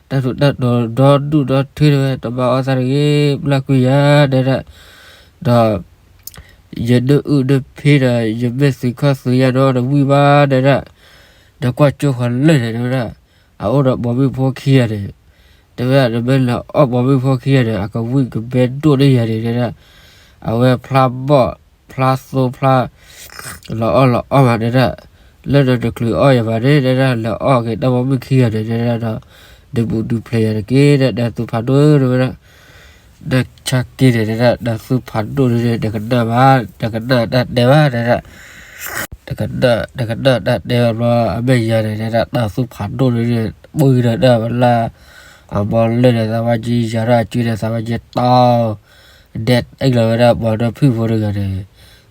တၢ်ထူးတၢ်တီၤဒီဒူၣ်ဒီထၢတဲဝဲ တဘၣ်အီၣ်သးတဂ့ၤ ပျၢ်ကွံာ်ယၤ တဲဒၣ်, ဒီး ယဒုးအုးဒုးဖံဒီး ယမ့ၢ်သုးခီၣ်သုးယါနီတဝံၣ်ဘၣ် တဲဒၣ်, ဒီးကွၢ်ကၠိဃီၤလၢာ်န့ၣ် တဲဝဲဒၣ်, အအိၣ်ဒီးပိာ်မုၣ်ဖိခံဂၤန့ၣ်, တဲဝဲဒၣ် နမ့ၢ်လဲၤအီၣ်ပိာ်မုၣ်ဖိခံဂၤန့ၣ် အကဝံၣ်ကဘဲဒိၣ်န့ၢ်ယၤန့ၣ် တဲဒၣ်, အဝဲဖျါဘီၣ် ဖျါသိဖျါ လီၤအီၣ်လီၤအီၣ်မး တဲဒၣ်, လၢနတချုးအီၣ်ယၤဘၣ်န့ၣ် တဲဒၣ် လဲၤအီၣ်က့ၤတၢ်ပိာ်မုၣ်ခံဂၤန့ၣ် တဲဒၣ်ဒီး ဒုးဘူးဒုးဖျဲးယၤတက့ၢ် တဲ တၢ်သူဖးဒိၣ်တဲဝဲဒၣ်, နဆါက့န့ၣ် တဲဒၣ် တၢ်သူဖးဒိၣ်န့ၣ် တကနၣ်ဘၣ် တကနၣ်တၢ်တဲဘၣ် တဲဒၣ် တကနၣ် တကနၣ်တၢ်တဲဘၣ်ဘျီ အမဲာ်ညါန့ၣ် တဲဒၣ် တၢ်သူဖးဒိၣ်န့ၣ် ပှံၤဒီးတၢ်ဝဲလၢ အမီၤလၢာ်န့ၣ် သးဝါကၠံယၤထီၣ်အစုန့ၣ် သးဝါကၠံတီ ဒဲးအ့ၣ်လီၤဝဲဒၣ်ပှၤဒီဖုၣ်ဖိတဂၤန့ၣ်,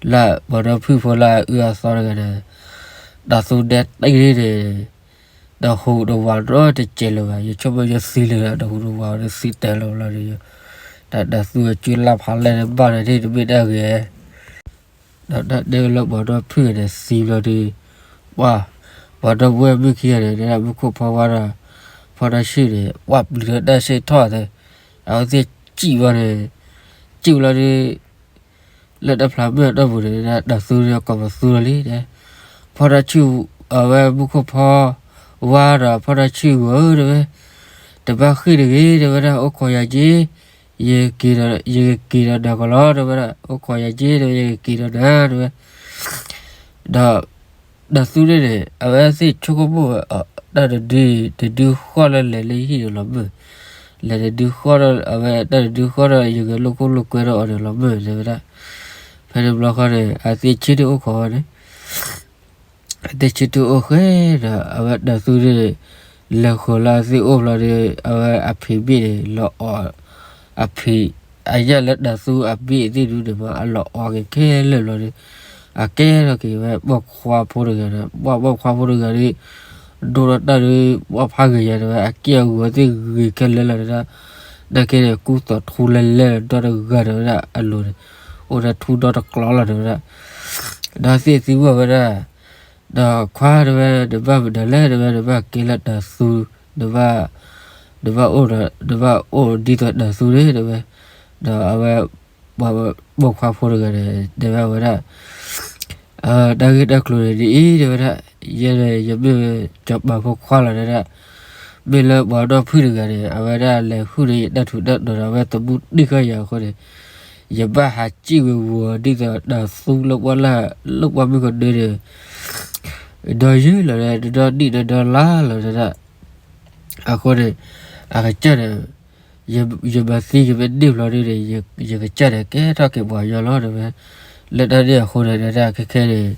လၢပှၤဒီဖုၣ်ဖိလၢအအၢအသီတဂၤန့ၣ်, တၢ်သူဒဲးတ့ၢ်န့ၣ် တဟူးတဝးနီတစဲးလၢၤဘၣ်, ယဆိကမိၣ်ယသံလၢၤဒီး တဟူးတဝးဒီးသံတဲလီၤဘျီဒီး, တၢ်တၢ်သူအစုလၢ်ဖးလဲၢ်န့ၣ်ဘၣ်န့ၣ် တမ့ၢ်တၢ်ဂ့ၤ ဒီးတၢ်တဲဝဲလၢပှၤဒီဖုၣ်န့ၣ်သံဘျီဒီး, ပှၤ ပှၤဒီပုၢ်ဝဲၢ်မုၣ်ခံဂၤန့ၣ် မူခိၣ်ဖီဝါဒီး ဖီတၢ်ဆူၣ်န့ၣ် ပှၤပျံၤဒီးတၢ်ဆ့ၣ်ထီၣ်သ့, အဝဲသ့ၣ်စံၣ်ဘျီန့ၣ်, စံၣ်ဘျီဒီး လၢတၢ်ဖျးမုၢ်အတီၢ်ပူၤန့ၣ် တၢ်သူန့ၣ်ကိးပသူလီၤလံ, ဖီတၢ်ဆူၣ် အဝဲမူခိၣ်ဖီဝါဒီးဖီတၢ်ဆူၣ်ဂီၤဧၢ တဲဝဲ, တဘၣ်ဃ့ၢ်တဂ့ၤ တဲဝဲဒၣ် အိၣ်ခိးယၤက့ၤ, ယက့ၤဒီးနၤကလီၤ တဲဝဲဒၣ် အိၣ်ခိးယၤက့ၤ တဲဝဲ ယကက့ၤဒီးနၤ တဲဝဲ, ဒီး တၢ်သူန့ၣ်န့ၣ် အဝဲသ့ၣ်ဆိကမိၣ်ဝဲ တၢ်တဒု တဒုဃီၣ်လၢလဲၤလၢဟံၣ်န့ၣ်လီၤမုၢ်, လဲၤတဒုဃီၣ်ဒီး အဝဲတၢ်တဒုဃီၣ်ဒီး ယဂဲၤလိာ်ခိၣ်လိာ်ကွဲဒီးအီၤန့ၣ်လီၤမုၢ် တဲဝဲဒၣ်, ဖဲန့ၣ်ဘျီဃီန့ၣ် အသ့ၣ်ဆ့ၣ်ထူၣ်အိၣ်ခိးဝဲန့ၣ် အသ့ၣ်ဆ့ၣ်ထူၣ်အိၣ်ဃဲဒီး အဝဲတၢ်သူန့ၣ် လဲၤဃီၤလၢအသ့ၣ်အိၣ်ဘျီဒီး အဝဲအဖံးဘ့ၣ်န့ၣ် လီၤအီၤ, အဖံး, အညၣ်လၢတၢ်သူအဘ့ၣ်အသ့ၣ်ဒုန့ၣ်မး အလီၤအီၤက့ၤခဲလၢာ်ဘျီဒီး အကဲထီၣ်က့ၤဝဲပိာ်ခွါဖိတဂၤဒီး ပှၤပိာ်ခွါဖိတဂၤဒီး ဒိၣ်ထီၣ်တၢ်ဒီး ပှၤဖးဂ့ၤယၤတဲဝဲ အက့ၢ်အဂီၤသ့ၣ်ဂ့ၤခဲလၢာ်လီၤတဲဒၣ်, နာ်က့န့ၣ် ကူသိးထူလဲလဲဒီတဂၤတဲဝဲဒၣ်အလိၤန့ၣ်, အိၣ်ဒီးထူဒီတကျီလီၤ တဲဝဲဒၣ်, ဒီးသ့ၣ်သံကွၢ်ဝဲဒၣ်, ဒီးခွါတဲဝဲ နဘၣ်မနုၤလဲၣ် တဲဝဲ နဘၣ်ကဲလၢတၢ်သူ, နဘၣ်, နဘၣ်အိၣ်ဒီး နဘၣ်အိၣ်ဒ်သိးတၢ်သူန့ၣ် တဲဝဲ, ဒီးအဝဲ ပှၤပိာ်ခွါဖိတဂၤန့ၣ် တဲဝဲဝဲဒၣ် တၢ်ဂ့ၢ်တၢ်ကျိၤန့ၣ်ဒ်အံၤ တဲဝဲဒၣ်, ယဲန့ၣ် ယမ့ၢ်စီၤပၤဖိခွါလီၤတဲဒၣ်, မ့ၢ်လၢပှၤဒီဖုၣ်တဂၤန့ၣ် အဝဲဒၣ်လဲၤဟုၣ်န့ၢ်ယတၢ်ထူးတၢ်တီၤဒီး အဝဲသမူတံၢ်ဃာ်ယၤအဃိန့ၣ်, ယဘၣ်ဟးစံၣ်ဝဲဝီၤဒ်သိးတၢ်သူလၢပှၢ်လၢ် လၢပှၢ်မုၢ်ကနၢန့ၣ်, ဒီးယုၢ်လီၤဒီး ဒီနံၣ်ဒီဒီလါလီၤတဲဒၣ်, အဃိန့ၣ် အကစၢ်န့ၣ် ယမၤသံက့ၤမ့ၢ်န့ၢ်ဘျီဒုန့ၣ် ယကစၢ်န့ၣ် ကဲထီၣ်က့ၤပှၤကညီလီၤတဲဝဲ, လၢတၢ်န့ၣ်အဃိန့ၣ် တဲဒၣ်ခဲခဲန့ၣ်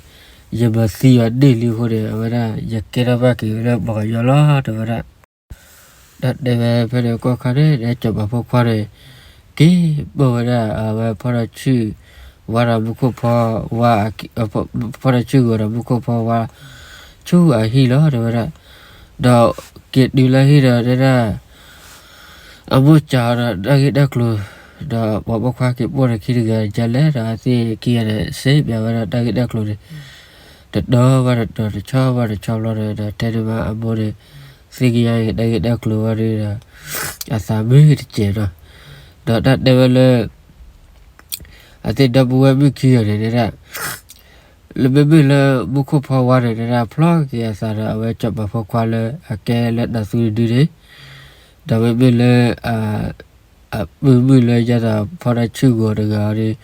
ယမၤသံယၤန့ၢ်လံအဃိန့ၣ် အဝဲဒၣ် ယကဲထီၣ်ဘၣ်က့ၤဝဲလၢပှၤကညီလီၤတဲဝဲဒၣ်, ဒီးတဲဝဲဖဲန့ၣ်ကီၢ်ခါန့ၣ် ဒီးစီၤပၤဖိခွါန့ၣ် က့ၤပိာ်ဝဲဒၣ် အဝဲဖီတၢ်ဆူၣ်ဝါဒီးမူခိၣ်ဖီ ဝါ, ဖီတၢ်ဆူၣ်ဂီၤဒီးမူခိၣ်ဖီဝါ ဆူအဟံၣ်လီၤတဲဝဲဒၣ်, ဒီးက့ၤတုၤလၢဟံၣ်ဒီးတဲဒၣ် အမိၢ်စံးဒီးတၢ်ဂ့ၢ်တၢ်ကျိၤ, ဒီးပှၤပိာ်ခွါက့ၤပိာ်ဒီးခံတဂၤယလဲၣ်ဒီး အဝဲသ့ၣ်ခံဂၤန့ၣ် စံးဘၣ်ဝဲဒၣ်တၢ်ဂ့ၢ်တၢ်ကျိၤန့ၣ်, တတီၤဘၣ်တတီၤ တဆီဘၣ်တဆီဘျီဒီး ဒီးတဲန့ၢ်ဘၣ်အမိၢ်န့ၣ် သ့ၣ်ကယါအံၤတၢ်ဂ့ၢ်တၢ်ကျိၤဝဲဒၣ်ဒီး အသးမုာ်တစဲးဒီး, ဒီးတၢ်တဲဝဲလၢ အသ့ၣ်ဒီပုၢ်ဝဲၢ်မုၣ်ခံဂၤန့ၣ် တဲဒၣ် လၢမ့မ့ၢ်လၢမူခိၣ်ဖီဝါန့ၣ် တဲဒၣ်ဖျီက့ၤအသးဒီး အဝဲစီၤပၤဖိခွါလၢအကဲလၢတၢ်သူတဒုန့ၣ်, ဒီးမ့မ့ၢ်လၢ အပုၢ်မုၣ်လၢယဲဒီးဖီတၢ်ဆူၣ်ဂီၤတဂၤဒီး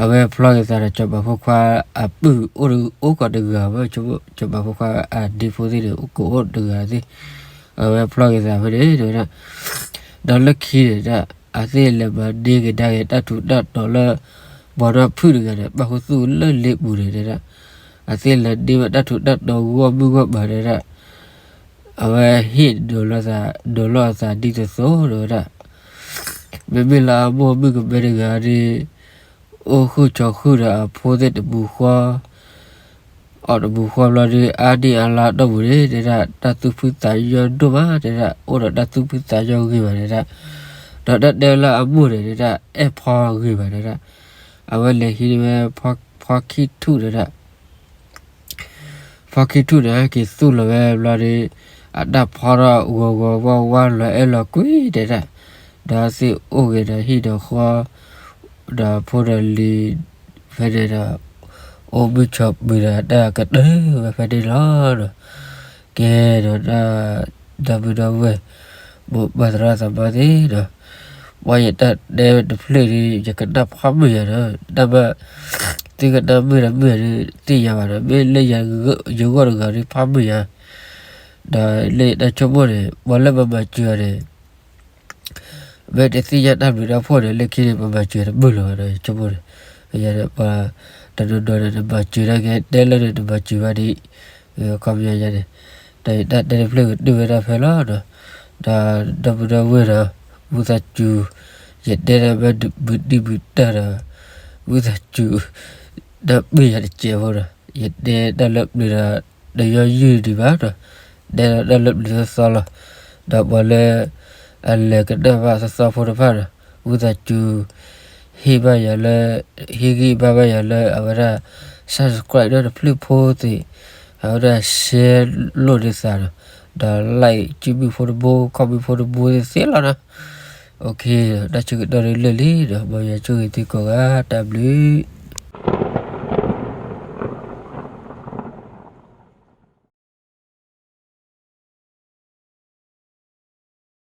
အဝဲဖျီက့ၤသးဒီးစီၤပၤဖိခွါအပုၢ်အိၣ်ကိးတဂၤဘၣ်, စီၤပၤဖိခွါအဒ့ဖိသ့ၣ်န့ၣ် ကအိၣ်တဂၤသ့ၣ်, အဝဲဖျီက့ၤသးဖဲန့ၣ် တဲဝဲဒၣ်, ဒီးလၢခံန့ၣ်ဒၣ် အသ့ၣ်လဲၤမၤန့ၢ်ကဒါက့ၤတၢ်ထူးတၢ်တီၤလၢ ပှၤနီၢ်ဖုၣ်တဂၤန့ၣ် ပၣ်ဃုာ်သူၣ်လၢလ့ပူၤန့ၣ်တဲဒၣ်, အသ့ၣ်လဲၤန့ၢ်ဝဲတၢ်ထူးတၢ်တီၤဂီၢ်မုၢ်ဂီၢ်ပၤတဲဒၣ်, အဝဲဟ့ၣ်ဒိးလီၤသး ဒိးလီၤအသးဒ်သိးသိးတဲဝဲဒၣ်, မ့မ့ၢ်လၢအမိၢ်မုၣ်ကမဲတဂၤဒီး အိၣ်ဃုာ်ဆိးဃုာ်ဒီးအဖိသ့ၣ်တပူၤဃီ အီၣ်တပူၤဃီဘျီဒီး အါနံၣ်အါလါအတီၢ်ပူၤန့ၣ် တဲဒၣ် တၢ်သူၣ်ဖှံသးညီဒိၣ်မး တဲဒၣ် အိၣ်ဒီးတၢ်သူၣ်ဖှံသးညီဂ့ၤဘၣ်တဲဒၣ်, ဒီးတၢ်တဲလၢအမိၢ်န့ၣ်တဲဒၣ် အဲၣ်ဖီဂ့ၤဘၣ်တဲဒၣ်, အဝဲလဲၤဟံးန့ၢ်ဝဲ ဖီခံထူၣ်တဲဒၣ် ဖီခံထူၣ်န့ၣ် ဟဲက့ၤသူၣ်လီၤဝဲဘျီဒီး အတၢ်ဖီထီၣ်ဂီၤဂီၤဝါဝါလီၤအဲၣ်လီၤကွံတဲဒၣ်, ဒီးသ့ၣ်အိၣ်ဂ့ၤဒီးဟံၣ်ဒီးဃီ ဒီးဖိဒီးလံၤ ဖဲန့ၣ်ဒီး အိၣ်မုာ်ဆိးပၢၤဒီးတၢ်ကတၢၢ်ဝဲဖဲန့ၣ်လီၤဒီး ကဲဒီးတၢ် ဒီပုၢ်ဒီဝဲၢ် မိၢ်ပၢ်သရၣ်သမါသ့ၣ်ဒီး ပှၤယတၢ်တဲတဖျၢၣ်ဒီး ယကနၣ်ဖးမုာ်ယၤဒီး တၢ်မၤ သုကနၣ်မုာ်ဒီးမုာ်ဒီးသ့ၣ်ညါဘၣ်ဒီး မ့ၢ်လၢယဂီၢ်တဂၤဒီးဖးမုာ်ယၤ ဒီးလၢယတၢ်ဆိကမိၣ်န့ၣ် ပှၤလၢမၤမၤစၢၤအီၤန့ၣ် မ့ၢ်တသ့ၣ်ညါတၢ်ဘျုးတၢ်ဖှိၣ်န့ၣ် လၢခံန့ၣ် ပမၤစၢၤတမုာ်လၢၤဘၣ်ဒီး ယဆိကမိၣ်န့ၣ် ယၤဒီးပှၤတနီၤနီၤန့ၣ် နမၤစၢၤတၢ်ကဲတဲလၢန့ၣ် နမၤစၢၤဘၣ်ဒံး ခီပညီယၤန့ၣ် တၢ်ယတၢ်တဲတဖျၢၣ်ကတုၢ်ဝဲဒၣ်ဖဲလီၤဒီး ဒီးဒီပုၢ်ဒီဝဲၢ်ဒီး ဝံသးစူၤ ယတဲဒီးမ့ၢ်ဘုးတံၢ်ဘုးတၢ်ဒီး ဝံသးစူၤ ဒီးမ့ၢ်ယၤတစဲးဖိဒီး ယတဲတၢ်လၢပျၢၤဒီး တယီယုၢ်ဒံးဘၣ်ဒီး တဲဒီးတၢ်လၢပျၢၤသီသီလီၤ. ဒီးပှၤလၢ အလဲၤကနၣ်ဘၣ်သီသီဖိတဖၣ်ဒီး ဝံသးစူၤ ဟ့ၣ်ဘၣ်ယၤလၢ ဟ့ၣ်ဂံၢ်ဘါဘၣ်ယၤလၢအဝဲဒၣ် subscribe ဒီးတဖျၢၣ်ဖိသ့ၣ် အဝဲဒၣ် share လိာ်န့ၢ်သးဒီး ဒီး like စုမုၢ်ဖိတဘိ comment ဖိတဘိသ့ၣ်သ့ၣ်လီၤနီၤ. တၢ်ဆၢကတီၢ်ဒ်လၢာ်လံဒီး မ်ယွၤဆိၣ်ဂ့ၤသုကိးဂၤ တၢ်ဘျုး